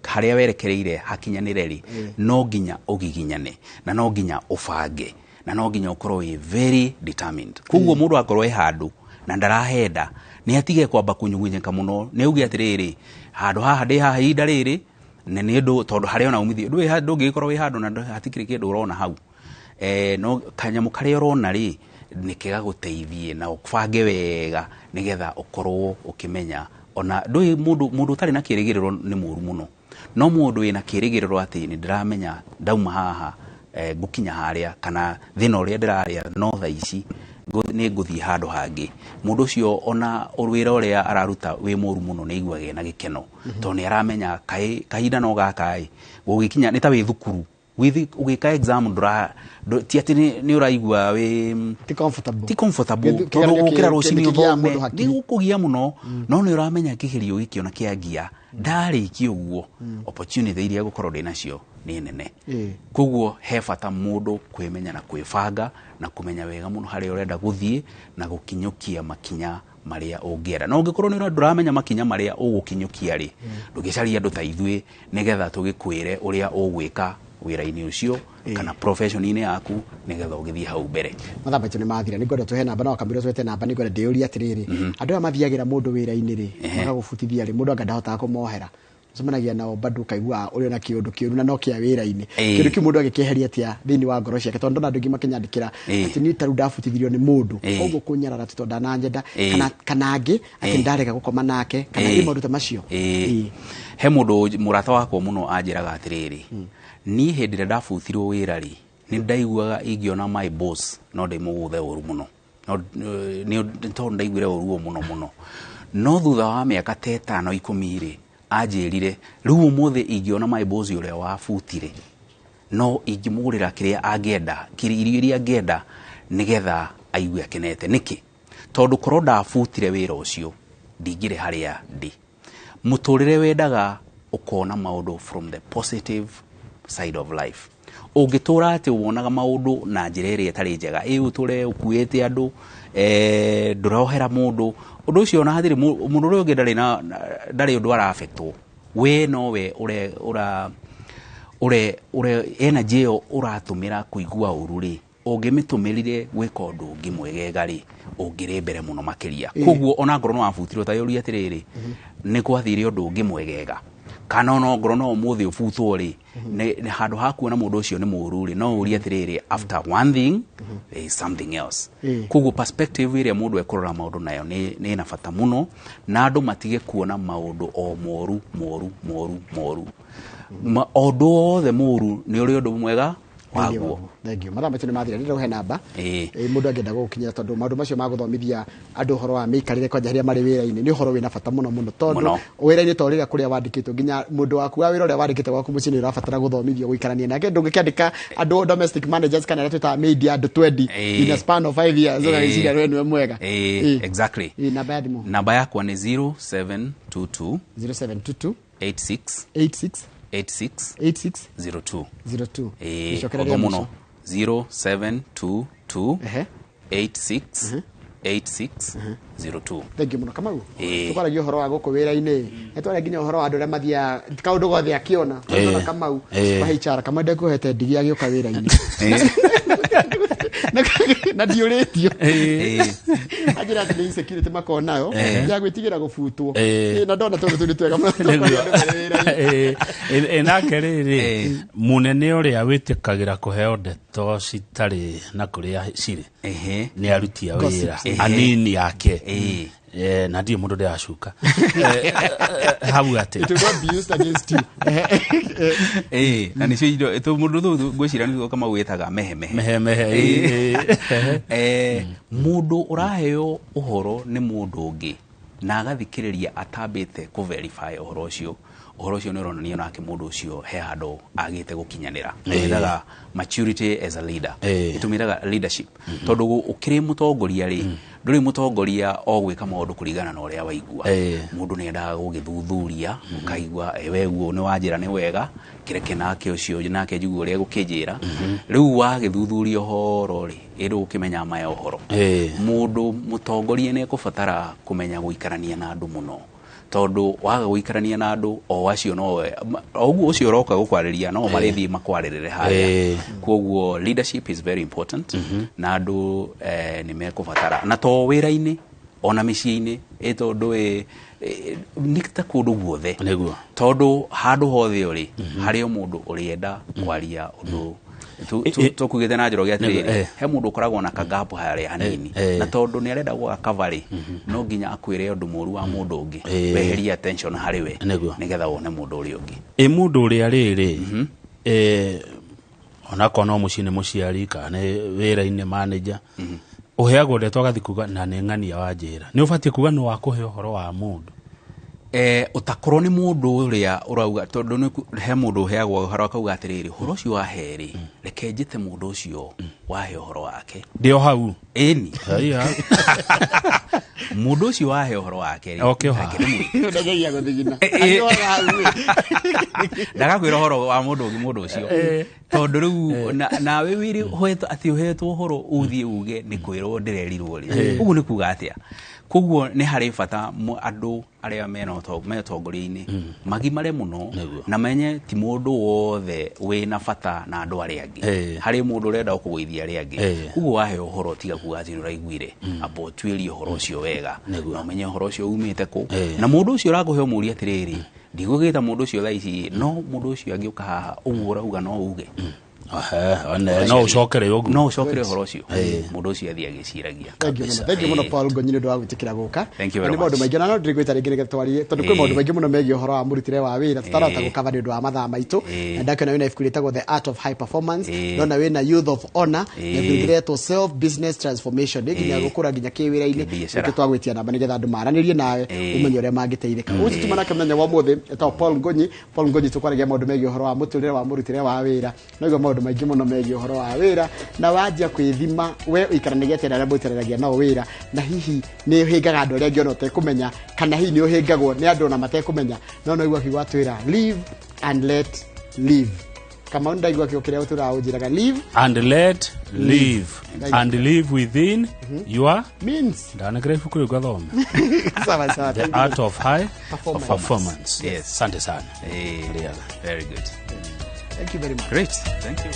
harĩa werekereire hakinyanĩre rĩ, no nginya ũgiginyane na no nginya ũbange na no nginya ũkorwo wĩ very determined. Koguo mũndũ akorwo e handũ na ndarahenda, nĩ atige kwamba kũnyugunyĩka mũno, nĩ auge atĩrĩrĩ, handũ haha ndĩ haha ihinda rĩrĩ na nĩ ũndũ tondũ harĩa ona umithio ndũngĩgĩkorwo wĩ handũ na hatikĩrĩ kĩndũ ũrona hau, no kanyamũ karĩa ũrona rĩ nĩ kĩgagũteithie na ũbange wega nĩgetha ũkorwo ũkĩmenya ona ndũĩ mũndũ ũtarĩ na kĩrĩgĩrĩro nĩ mũru mũno, no mũndũ wĩna kĩrĩgĩrĩro atĩ nĩ ndĩramenya ndauma haha, ngũkinya harĩa kana thĩna ũrĩa ndĩrarĩa no thaa ici nĩ ngũthiĩ handũ hangĩ, mũndũ ũcio ona wĩra ũrĩa araruta wĩ mũru mũno nĩ aiguaga ena gĩkeno, tondũ nĩ aramenya kahinda no gaka ĩ gũgĩkinya nĩ ta wĩ thukuru ũgĩka exam ti atĩ nĩ ũraigua wĩ Ti comfortable. Ti comfortable, Kĩgeranio tondũ ũkĩra rũcinĩ nĩkĩgiaga ũthome mũndũ hakiri. nĩ gũkũgia mũno, no nĩ ũramenya kĩgerio gĩkĩ ona kĩangia ndarĩkia ũguo, opportunity iria ngũkorwo ndĩ nacio nĩ nene. Koguo he bata mũndũ kwĩmenya na kwĩbanga na kũmenya wega mũno harĩa ũrenda gũthiĩ na gũkinyũkia makinya marĩa ũngĩenda, na ũngĩkorwo nĩ ndũramenya makinya marĩa ũgũkinyũkia rĩ, ndũgĩcaria andũ ta ithuĩ nĩgetha tũgĩkwĩre ũrĩa ũgwĩka wĩra-inĩ ũcio kana profession-inĩ yaku nĩgetha ũgĩthiĩ hau mbere. Mathaa maitũ nĩ mathira, nĩ ngwenda tũhe namba na wakamwĩra twete namba, nĩ ngwenda ndĩyũrie atĩrĩrĩ, andũ aya mathiagĩra mũndũ wĩra-inĩ rĩ, magagũbutithia rĩ, mũndũ anga ndahotaga kũmohera, ũcemanagia nao bado ũkaigua ũrĩ na kĩũndũ kĩũru na no kĩa wĩra-inĩ. Kĩndũ kĩu mũndũ agĩkĩeheria atĩa thĩinĩ wa ngoro ciake, tondũ ndona andũ aingĩ makĩnyandĩkĩra atĩ niĩ ta rĩu ndabutithirio nĩ mũndũ, koguo kũnyarara atĩ tondũ ndananyenda, kana angĩ atĩ ndarega gũkoma nake kana ĩ maũndũ ta macio. He mũndũ mũrata wakwa mũno anjĩraga atĩrĩrĩ, niĩ hĩndĩ ĩrĩa ndabutirwo wĩra rĩ, nĩ ndaiguaga ingĩona my boss no ndĩmũgũthe ũru mũno, no nĩ tondũ ndaiguire ũru ũyũ mũno mũno, no thutha wa mĩaka ta 5 10 rĩ, anjĩrire rĩu ũmũthĩ ingĩona my boss ũrĩa wabutire no ingĩmũgũrĩra kĩrĩa angĩenda, irio iria angĩenda nĩgetha aigue akenete. Nĩkĩ? Tondũ korwo ndabutire wĩra ũcio ndingĩrĩ harĩa ndĩ. Mũtũrĩre wendaga ũkona maũndũ from the positive side of life. Ũngĩtũra atĩ wonaga maũndũ na njĩra ĩrĩa ĩtarĩ njega, ĩ ũtũre ũkuĩte andũ, ndũrohera mũndũ, ũndũ ũcio ona hatirĩ mũndũ ũrĩa ũngĩ ndarĩ ũndũ arabetwo, we nowe ũre energy ĩyo ũratũmĩra kũigua ũru rĩ, ũngĩmĩtũmĩrire gwĩka ũndũ ũngĩ mwegega rĩ, ũngĩrĩ mbere mũno makĩria. Koguo ona ngorwo no wabutirwo ta yũria atĩrĩrĩ, nĩ gwathire ũndũ ũngĩ mwegega, kana ona ngorwo no ũmũthĩ ũbutwo rĩ, nĩ handũ ha kuona mũndũ ũcio nĩ mũũru rĩ, no ũrie atĩrĩrĩ, after one thing there is something else. Koguo perspective ĩrĩa mũndũ ekũrora maũndũ nayo nĩ ĩna bata mũno, na andũ matige kuona maũndũ o moru moru moru moru. Ũndũ wothe mũũru nĩ ũrĩ ũndũ mwega waguo. Thank you. Mathaa maitũ nĩ mathira, ndĩrenda ũhe namba. Mũndũ angĩenda gũgũkinyĩra, tondũ maũndũ macio ma gũthomithia andũ ũhoro wa mĩikarĩre kwanja rĩrĩa marĩ wĩra-inĩ nĩ ũhoro wĩna bata mũno mũno, tondũ wĩra-inĩ to rĩrĩa kũrĩa wandĩkĩtwo, nginya mũndũ waku wa wĩra ũrĩa wandĩkĩte gwaku mũciĩ nĩ ũrabatara gũthomithio gũikarania nake. Ndũngĩkĩandĩka andũ domestic managers kana arĩa twĩtaga maid andũ 20 in a span of 5 years, ũgagĩciria we nĩwe mwega. Namba ya thimũ. Namba yakwa nĩ 0722 0722 86 86 86 86 02. 02. Ũthũ Gĩcokereria mũno. mũico. 0722 86 86 02. Thank you mũno Kamau. Tũkwaragia ũhoro wa gũkũ wĩra-inĩ, nĩ twaria nginya ũhoro wa andũ arĩa mathiaga kaũndũ gothe akĩona. Tũrona Kamau wa HR, Kamau ndekuhete ndigi agĩũka wĩra-inĩ. Na ndiũrĩtio. Anjĩra atĩ nĩ insecurity makoragwo nayo ya gwĩtigĩra gũbutwo. Na ndona tũndũ tũu nĩ twega mũno tũkwaria andũ marĩ wĩra-inĩ. Nake rĩrĩ, mũnene ũrĩa wĩtĩkagĩra kũheo ndeto citarĩ na kũrĩa cirĩ nĩ aruti a wĩra anini ake. Na ndirĩ mũndũ ndĩracuka hau atĩ It will not be used against you. Na nĩcio indo mũndũ tũu ngwĩciria nĩguo Kamau wĩtaga mehemehe. Mehemehe. Mũndũ ũraheo ũhoro nĩ mũndũ ũngĩ na agathikĩrĩria atambĩte kũ verify ũhoro ũcio, ũhoro ũcio nĩ ũronania nake mũndũ ũcio he handũ agĩte gũkinyanĩra. Twĩtaga maturity as a leader. Ĩtũmĩraga leadership. Tondũ ũkĩrĩ mũtongoria rĩ, ndũrĩ mũtongoria o gwĩka maũndũ kũringana na ũrĩa waigua. Mũndũ nĩ endaga gũgĩthuthuria, ũkaigua we guo nĩ wanjĩra nĩ wega, kĩreke nake ũcio nake njigue ũrĩa egũkĩnjĩra. Rĩu wagĩthuthuria ũhoro rĩ, ĩndũ ũkĩmenya ma ya ũhoro. Mũndũ mũtongoria nĩ ekũbatara kũmenya gũikarania na andũ mũno. Tondũ waga gũikarania na andũ o acio nowe o ũguo ũcio ũroka gũkwarĩria no marĩthiĩ makwarĩrĩre harĩa. Koguo leadership is very important na andũ nĩ mekũbatara na to wĩra-inĩ ona mĩciĩ-inĩ, tondũ nĩ ta kũndũ guothe. Tondũ handũ hothe ũrĩ harĩ o mũndũ ũrĩenda kwaria ũndũ. Tũkugĩte na njĩra atĩrĩrĩ, he mũndũ ũkoragwo na kagapu harĩa hanini na tondũ nĩ arenda gũgakava rĩ, no nginya akwĩre ũndũ mũru wa mũndũ ũngĩ, weherie attention harĩ we nĩgetha wone mũndũ ũrĩa ũngĩ. Mũndũ ũrĩa rĩrĩ, onakorwo no mũciĩ nĩ mũciari kana nĩ wĩra-inĩ manager, ũheagwo ndeto agathiĩ kuga na nĩ ng'ania wa njĩra, nĩ ũbatiĩ kuga nĩ wakũhe ũhoro wa mũndũ. Ũtakorwo nĩ mũndũ ũrĩa ũrauga, tondũ he mũndũ ũheagwo ũhoro akauga atĩrĩrĩ, ũhoro ũcio wahe rĩ, reke njĩte mũndũ ũcio wahe ũhoro wake. Ndĩ o hau. Ĩni. Mũndũ ũcio wahe ũhoro wake rĩ, Ndageria gũthigina. Ndagakwĩra ũhoro wa mũndũ ũngĩ mũndũ ũcio. Tondũ rĩu nawe wĩrĩ atĩ ũhetwo ũhoro ũthiĩ uge nĩ kwĩrwo ndĩrerirwo rĩ. Ũguo nĩ kuga atĩa? Koguo nĩ harĩ bata andũ arĩa mena ũtongoria-inĩ magimare mũno na menye ti mũndũ wothe wĩna bata na andũ arĩa angĩ. Harĩ mũndũ ũrenda gũkũgũithia arĩa angĩ. Koguo waheo ũhoro tiga kuga atĩ nĩ ũraiguire, amba ũtuĩrie ũhoro ũcio wega na ũmenye ũhoro ũcio umĩte kũ. Na mũndũ ũcio ũrakũhe ũmũrie atĩrĩrĩ, ndigũgĩta mũndũ ũcio thaa ici, no mũndũ ũcio angĩũka haha ũguo ũrauga no uge. No ũcokere ũguo. No ũcokere ũhoro ũcio. Mũndũ ũcio athiĩ agĩciragia. Thank you mũno Paul Ngonyi nĩ ũndũ wa gwĩtĩkĩra gũka. Thank you very Nĩ maũndũ much. maingĩ na no ndĩrĩgwĩta rĩngĩ nĩgetha twarie, tondũ kwĩ maũndũ maingĩ mũno megiĩ ũhoro wa mũrutĩre wa wĩra tũtarahota gũkava nĩ ũndũ wa mathaa maitũ. Na ndakĩona wĩna ibuku rĩtagwo The Art of High Performance, ndona wĩna Youth of Honor, na ibuku rĩngĩ rĩretwo Self Business Transformation, nĩ nginya gũkũra nginya kĩwĩra-inĩ. Kĩbiacara. Nĩkĩo twagwĩtia namba nĩgetha andũ maranĩrie nawe ũmenye ũrĩa mangĩteithĩka. Ũcio tuma nake mũthenya wa ũmũthĩ etagwo Paul Ngonyi. Paul Ngonyi tũkwaragia maũndũ megiĩ ũhoro wa mũtũrĩre wa mũrutĩre wa wĩra. No maũndũ maingĩ mũno megiĩ ũhoro wa wĩra na wanjia kwĩthima we ũikaranagia atĩa na arĩa mũikaranagia nao wĩra, na hihi nĩ ũhĩngaga andũ arĩa angĩ ona ũtekũmenya, kana hihi nĩ ũhĩngagwo nĩ andũ ona matekũmenya. No no igua kiugo atwĩra live and let live. Kamau ndaigua kiugo kĩrĩa ũtũraga ũnjĩraga live and let live and live within your means. Ndanekera ibuku rĩu ngathome. Sawa sawa. The Art of High Performance. Performance. Yes. Asante sana. Very good. Thank you very much. Great. Thank you.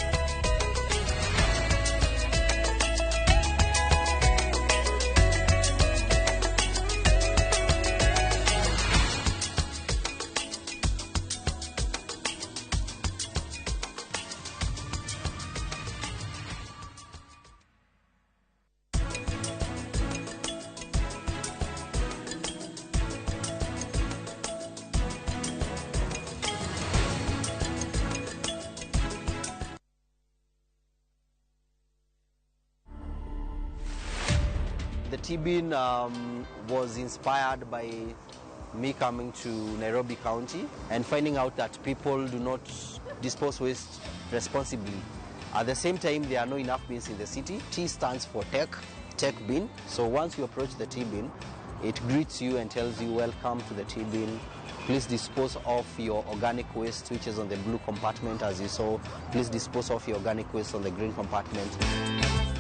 The T-bin was inspired by me coming to Nairobi County and finding out that people do not dispose waste responsibly. At the same time, there are no enough bins in the city. T stands for tech, tech bin. So once you approach the T-bin, it greets you and tells you, welcome to the T-bin. Please dispose of your organic waste, which is on the blue compartment, as you saw. Please dispose of your organic waste on the green compartment.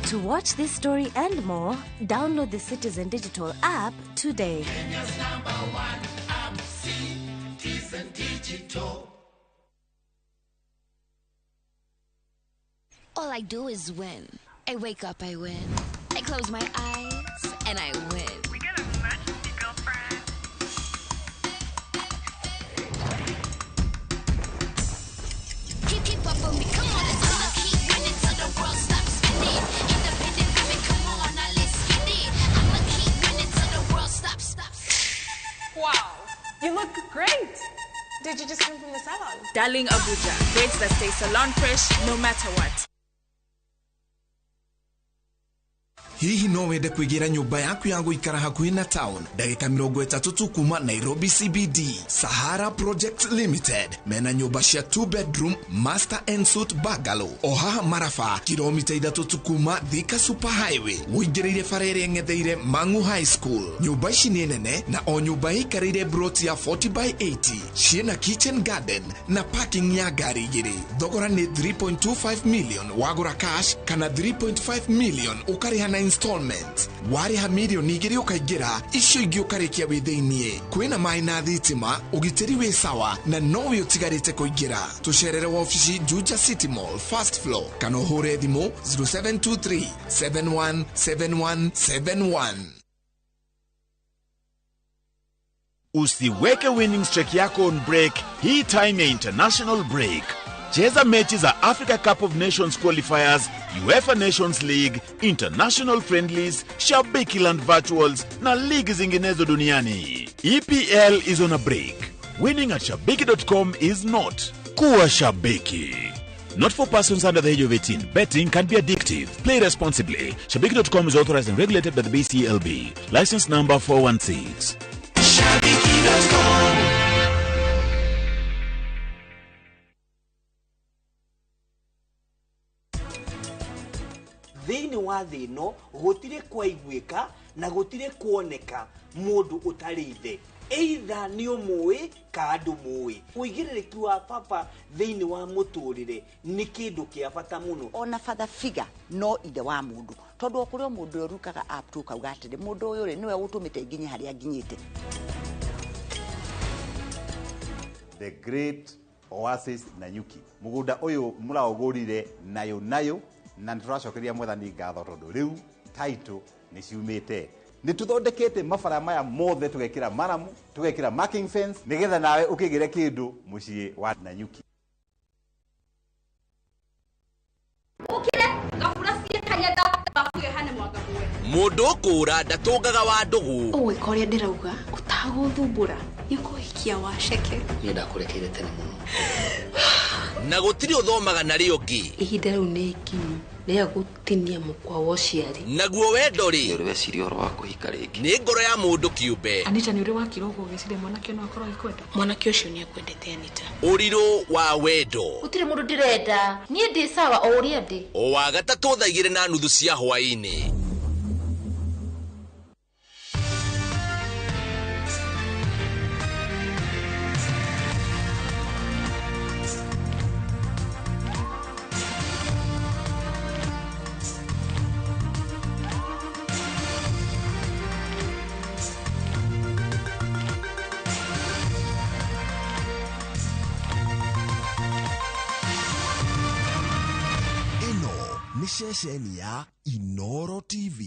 To watch this story and more, download the Citizen Digital app today. Kenya's #1 app, Citizen Digital. All I do is win. I wake up, I win. I close my eyes, and I win. We got an emergency, girlfriend. Keep up with me, come on, let's go. Keep winning till the world stops spinning. Independent women, come on, now let's get it. I'ma keep winning till the world stops. Wow, you look great. Did you just come from the salon? Darling Abuja, braids that stay salon fresh no matter what. Hihi no wende kwĩgĩra nyũmba yaku ya gũikara hakuhĩ na town ndagĩka 30 tu kuma Nairobi CBD. Sahara Project Limited mena nyũmba cia 2 bedroom master and suite bungalow o haha Maraba, kilomita 3 tu kuma Thika Super Highway, ũingĩrĩire bara ĩrĩa ĩng'etheire Mangu High School. Nyũmba ici nĩ nene na o nyũmba ĩikarĩire broti ya 40 by 80, ciĩna kitchen garden na parking ya ngari igĩrĩ. Thogora nĩ 3.25 million wagũra cash kana 3.5 million ũkarĩha na installment. Warĩha milioni 2 ũkaingĩra, icio ingĩ ũkarĩkia wĩ thĩiniĩ. Kwĩna maĩ na thitima, ũgitĩri wĩ sawa na nowe ũtigarĩte kũingĩra. Tũcerere wabici Juja City Mall first floor kana ũhũre thimũ 0723 717171. Usiweke winning streak yako on break hii time ya international break. Cheza mechi za Africa Cup of Nations qualifiers, UEFA Nations League, international friendlies, Shabiki Land virtuals na ligi zinginezo duniani. EPL is on a break. Winning at shabiki.com is not. Kuwa shabiki. Not for persons under the age of 18. Betting can be addictive. Play responsibly. Shabiki.com is authorized and regulated by the BCLB. License number 416. Shabiki.com. Thĩinĩ wa thĩ ĩno gũtirĩ kwaiguĩka na gũtirĩ kuoneka mũndũ ũtarĩ ithe, either nĩ ũmũĩ ka ndũmũĩ. Ũigĩrĩrĩki wa baba thĩinĩ wa mũtũrĩre nĩ kĩndũ kĩa bata mũno. Ona father figure no ithe wa mũndũ, tondũ o kũrĩ o mũndũ ũrĩa ũrukaga up to kauga atĩrĩ mũndũ ũyũ rĩ nĩwe ũtũmĩte nginye harĩa nginyĩte. The Great Oasis Nanyuki, mũgũnda ũyũ mũraũgũrire nayo nayo na nĩtũracokeria mwathani ngatho tondũ rĩu title nĩ ciumĩte. Nĩ tũthondekete mabara maya mothe, tũgekĩra maramu, tũgekĩra marking fence nĩgetha nawe ũkĩgĩre kĩndũ mũciĩ wa Nanyuki. Ũkire gabura ciĩ kanyatha babu ĩhane mwanga muwe. Mũndũ ũkũra ndatũngaga wa ndũgũ. Ũgwĩka ũrĩa ndĩrauga ũtagũthumbũra nĩ ũkũhikia waceke. Niĩ ndakũrekeire tene mũno. Na gũtirĩ ũthomaga narĩo ũngĩ. Ihinda rĩu nĩ ikinyu rĩa gũtinia mũkwa wa ũciari. Naguo wendo rĩ, nĩ ũrĩ weciria ũhoro wa kũhika rĩngĩ? Nĩ ngoro ya mũndũ kĩũmbe. Anita, nĩ ũrĩ wakira ũguo ũgĩciria mwanake no akorwo agĩkwenda? Mwanake ũcio nĩ akwendete Anita. Ũrirũ wa wendo. Gũtirĩ mũndũ ndĩrenda, niĩ ndĩ sawa o ũrĩa ndĩ. O wa gatatũ thaa 2:30 cia hwaĩ-inĩ. Ceceni ya Inoro TV.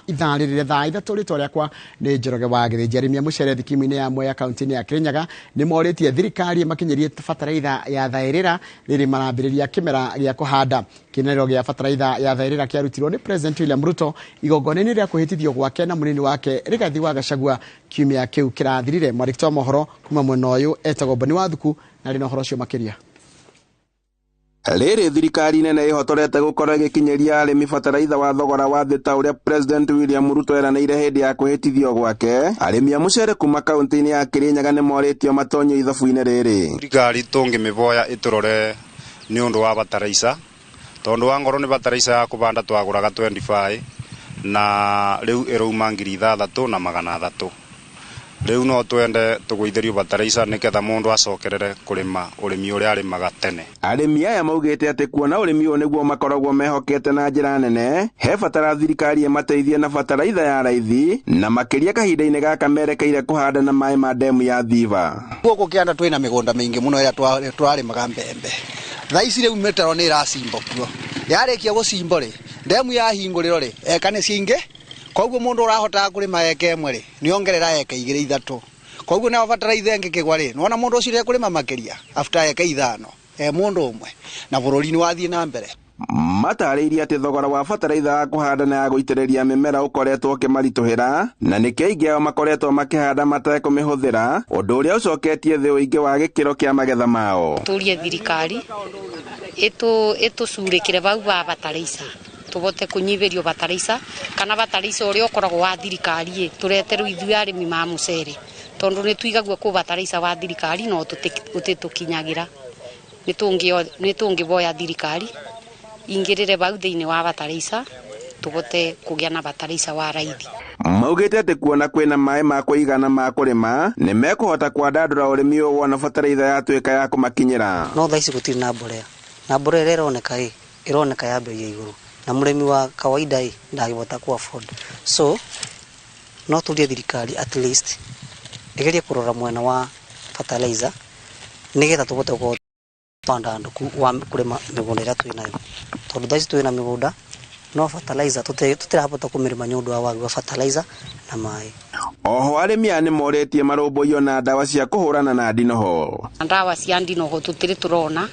Ithaa rĩrĩ thaa 3 rĩtwa rĩakwa nĩ Njoroge wa Gĩthĩnji. Arĩmi a mũcere thikimu-inĩ ya Mwea kaunti-inĩ ya Kĩrĩnyaga nĩ morĩtie thirikari ĩmakinyĩrie bataraitha ya thaĩrĩra rĩrĩ marambĩrĩria kĩmera gĩa kũhanda. Kĩnerero gĩa bataraitha ya thaĩrĩra kĩarutirwo nĩ President William Ruto igongona-inĩ rĩa kwĩhĩtithio gwake na mũnini wake Rigathi wa Gachagua kiumia kĩu kĩrathirire. Mwandĩki wa mohoro kuma mwena ũyũ etagwo Boni Wathuku na arĩ na ũhoro ũcio makĩria. Rĩrĩ thirikari nene ĩhotorete gũkorwo ĩgĩkinyĩria arĩmi bataraitha wa thogora wa thĩ ta ũrĩa President William Ruto eranĩire hĩndĩ ya kwĩhĩtithio gwake. Arĩmi a mũcere kuma kaunti-inĩ ya Kĩrĩnyaga nĩ morĩtio matonyio ithabu-inĩ rĩrĩ. Thirikari tũngĩmĩvoya ĩtũrore nĩ ũndũ wa bataraica, tondũ wangorwo nĩ bataraica ya kũbanda twagũraga 25 na rĩu ĩrauma 6,300. Rĩu no twende tũgũithĩrio bataraica nĩgetha mũndũ acokerere kũrĩma ũrĩmi ũrĩa arĩmaga tene. Arĩmi aya maugĩte atĩ kuona ũrĩmi ũyũ nĩguo makoragwo mehokete na njĩra nene, he batara thirikari ĩmateithie na bataraitha ya raithi, na makĩria kahinda-inĩ gaka merekeire kũhanda na maĩ ma ndemu ya Thiba. Gũkũ kĩanda twĩna mĩgũnda mĩingĩ mũno ĩrĩa tũrarĩmaga mbembe. Thaa ici rĩu mĩtaro nĩ ĩracimbo kuo. Yarĩkia gũcimbo rĩ, ndemu yahingũrĩrwo rĩ, eka nĩ ciingĩ. Koguo mundu urahotaga kurima eka ĩmwe rĩ, nĩongerera eka 2 3. Koguo nayo bataraitha ĩngĩ kĩgwa rĩ, nĩwona mundu ũcio nĩekũrĩma makĩria after eka 5 mundu ũmwe, na bũrũri nĩwathiĩ na mbere. Matarĩirie atĩ thogora wa bataraitha ya kũhanda na ya gũitĩrĩria mĩmera ũkoretwo ũkĩmaritũhĩra, na nĩkĩo aingĩ ao makoretwo makĩhanda matekũmĩhũthĩra, ũndũ ũrĩa ũcoketie thĩ ũingĩ wa gĩkĩro kĩa magetha mao. Tũrie thirikari ĩtũcurĩkĩre bau ba bataraitha, tubote kunyibirio bataraica kana bataraica uria ukoragwo wa thirikari tureterwo ithuĩ arĩmi ma mũcere, tondu nĩ tuigagua kũ bataraica wa thirikari no tũtitukinyagira. Nĩ tũngĩboya thirikari ingĩrĩre bau thĩinĩ wa bataraica tubote kũgĩa na bataraica wa raithi. Maugĩte atĩ kuona kwĩna maĩ ma kũigana ma kũrĩma nĩ mekũhota kwandandũra ũrĩmi ũyũ wona bataraitha yatuĩka ya kũmakinyĩra. No thaa ici gũtirĩ na mbolea, na mbolea ĩrĩa ĩroneka ĩroneka ya bei ya igũrũ, na mũrĩmi wa kawaida ndangĩhota ku afford. So no tũrie thirikari at least ĩgerie kũrora mwena wa fertilizer nĩgetha tũhote gũkorwo twandanduku wa kũrĩma mĩgũnda ĩrĩa twĩnayo, tondũ thaa ici twĩna mĩgũnda no fertilizer tũtirahota kũmĩrĩma nĩ ũndũ wa wagi wa fertilizer na maĩ. Oho arĩmi aya nĩmorĩtie marũmbũiyo na ndawa cia kũhũrana na ndinoho. Ndawa cia ndinoho tũtirĩ tũrona,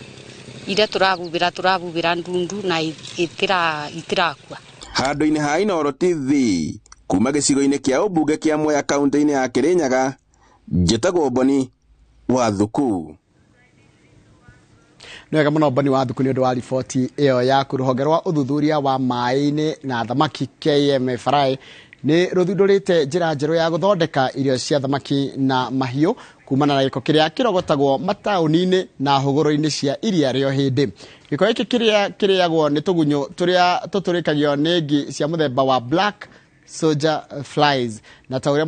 iria tũrabubĩra ndundu na itirakua. Handũ-inĩ ha Inooro TV kuma gĩcigo-inĩ kĩa ũmbunge kĩa Mwea kaunti-inĩ ya Kĩrĩnyaga, njĩtagwo Boni wa Thuku. Nĩ wega mũno Boni wa Thuku nĩ ũndũ wa riboti ĩyo yaku. Rũhonge rwa ũthuthuria wa maĩ-inĩ na thamaki KMFRI nĩ rũthundũrĩte njĩra njerũ ya gũthondeka irio cia thamaki na mahiũ kumana na gĩko kĩrĩa kĩrogotagwo mataũni-inĩ na hũgũrũ-inĩ cia iria rĩa Ũhĩndĩ. Gĩko gĩkĩ kĩrĩa kĩrĩagwo nĩ tũgunyũ tũrĩa tũtũrĩkagio nĩ ngi cia mũthemba wa black soldier flies, na ta ũrĩa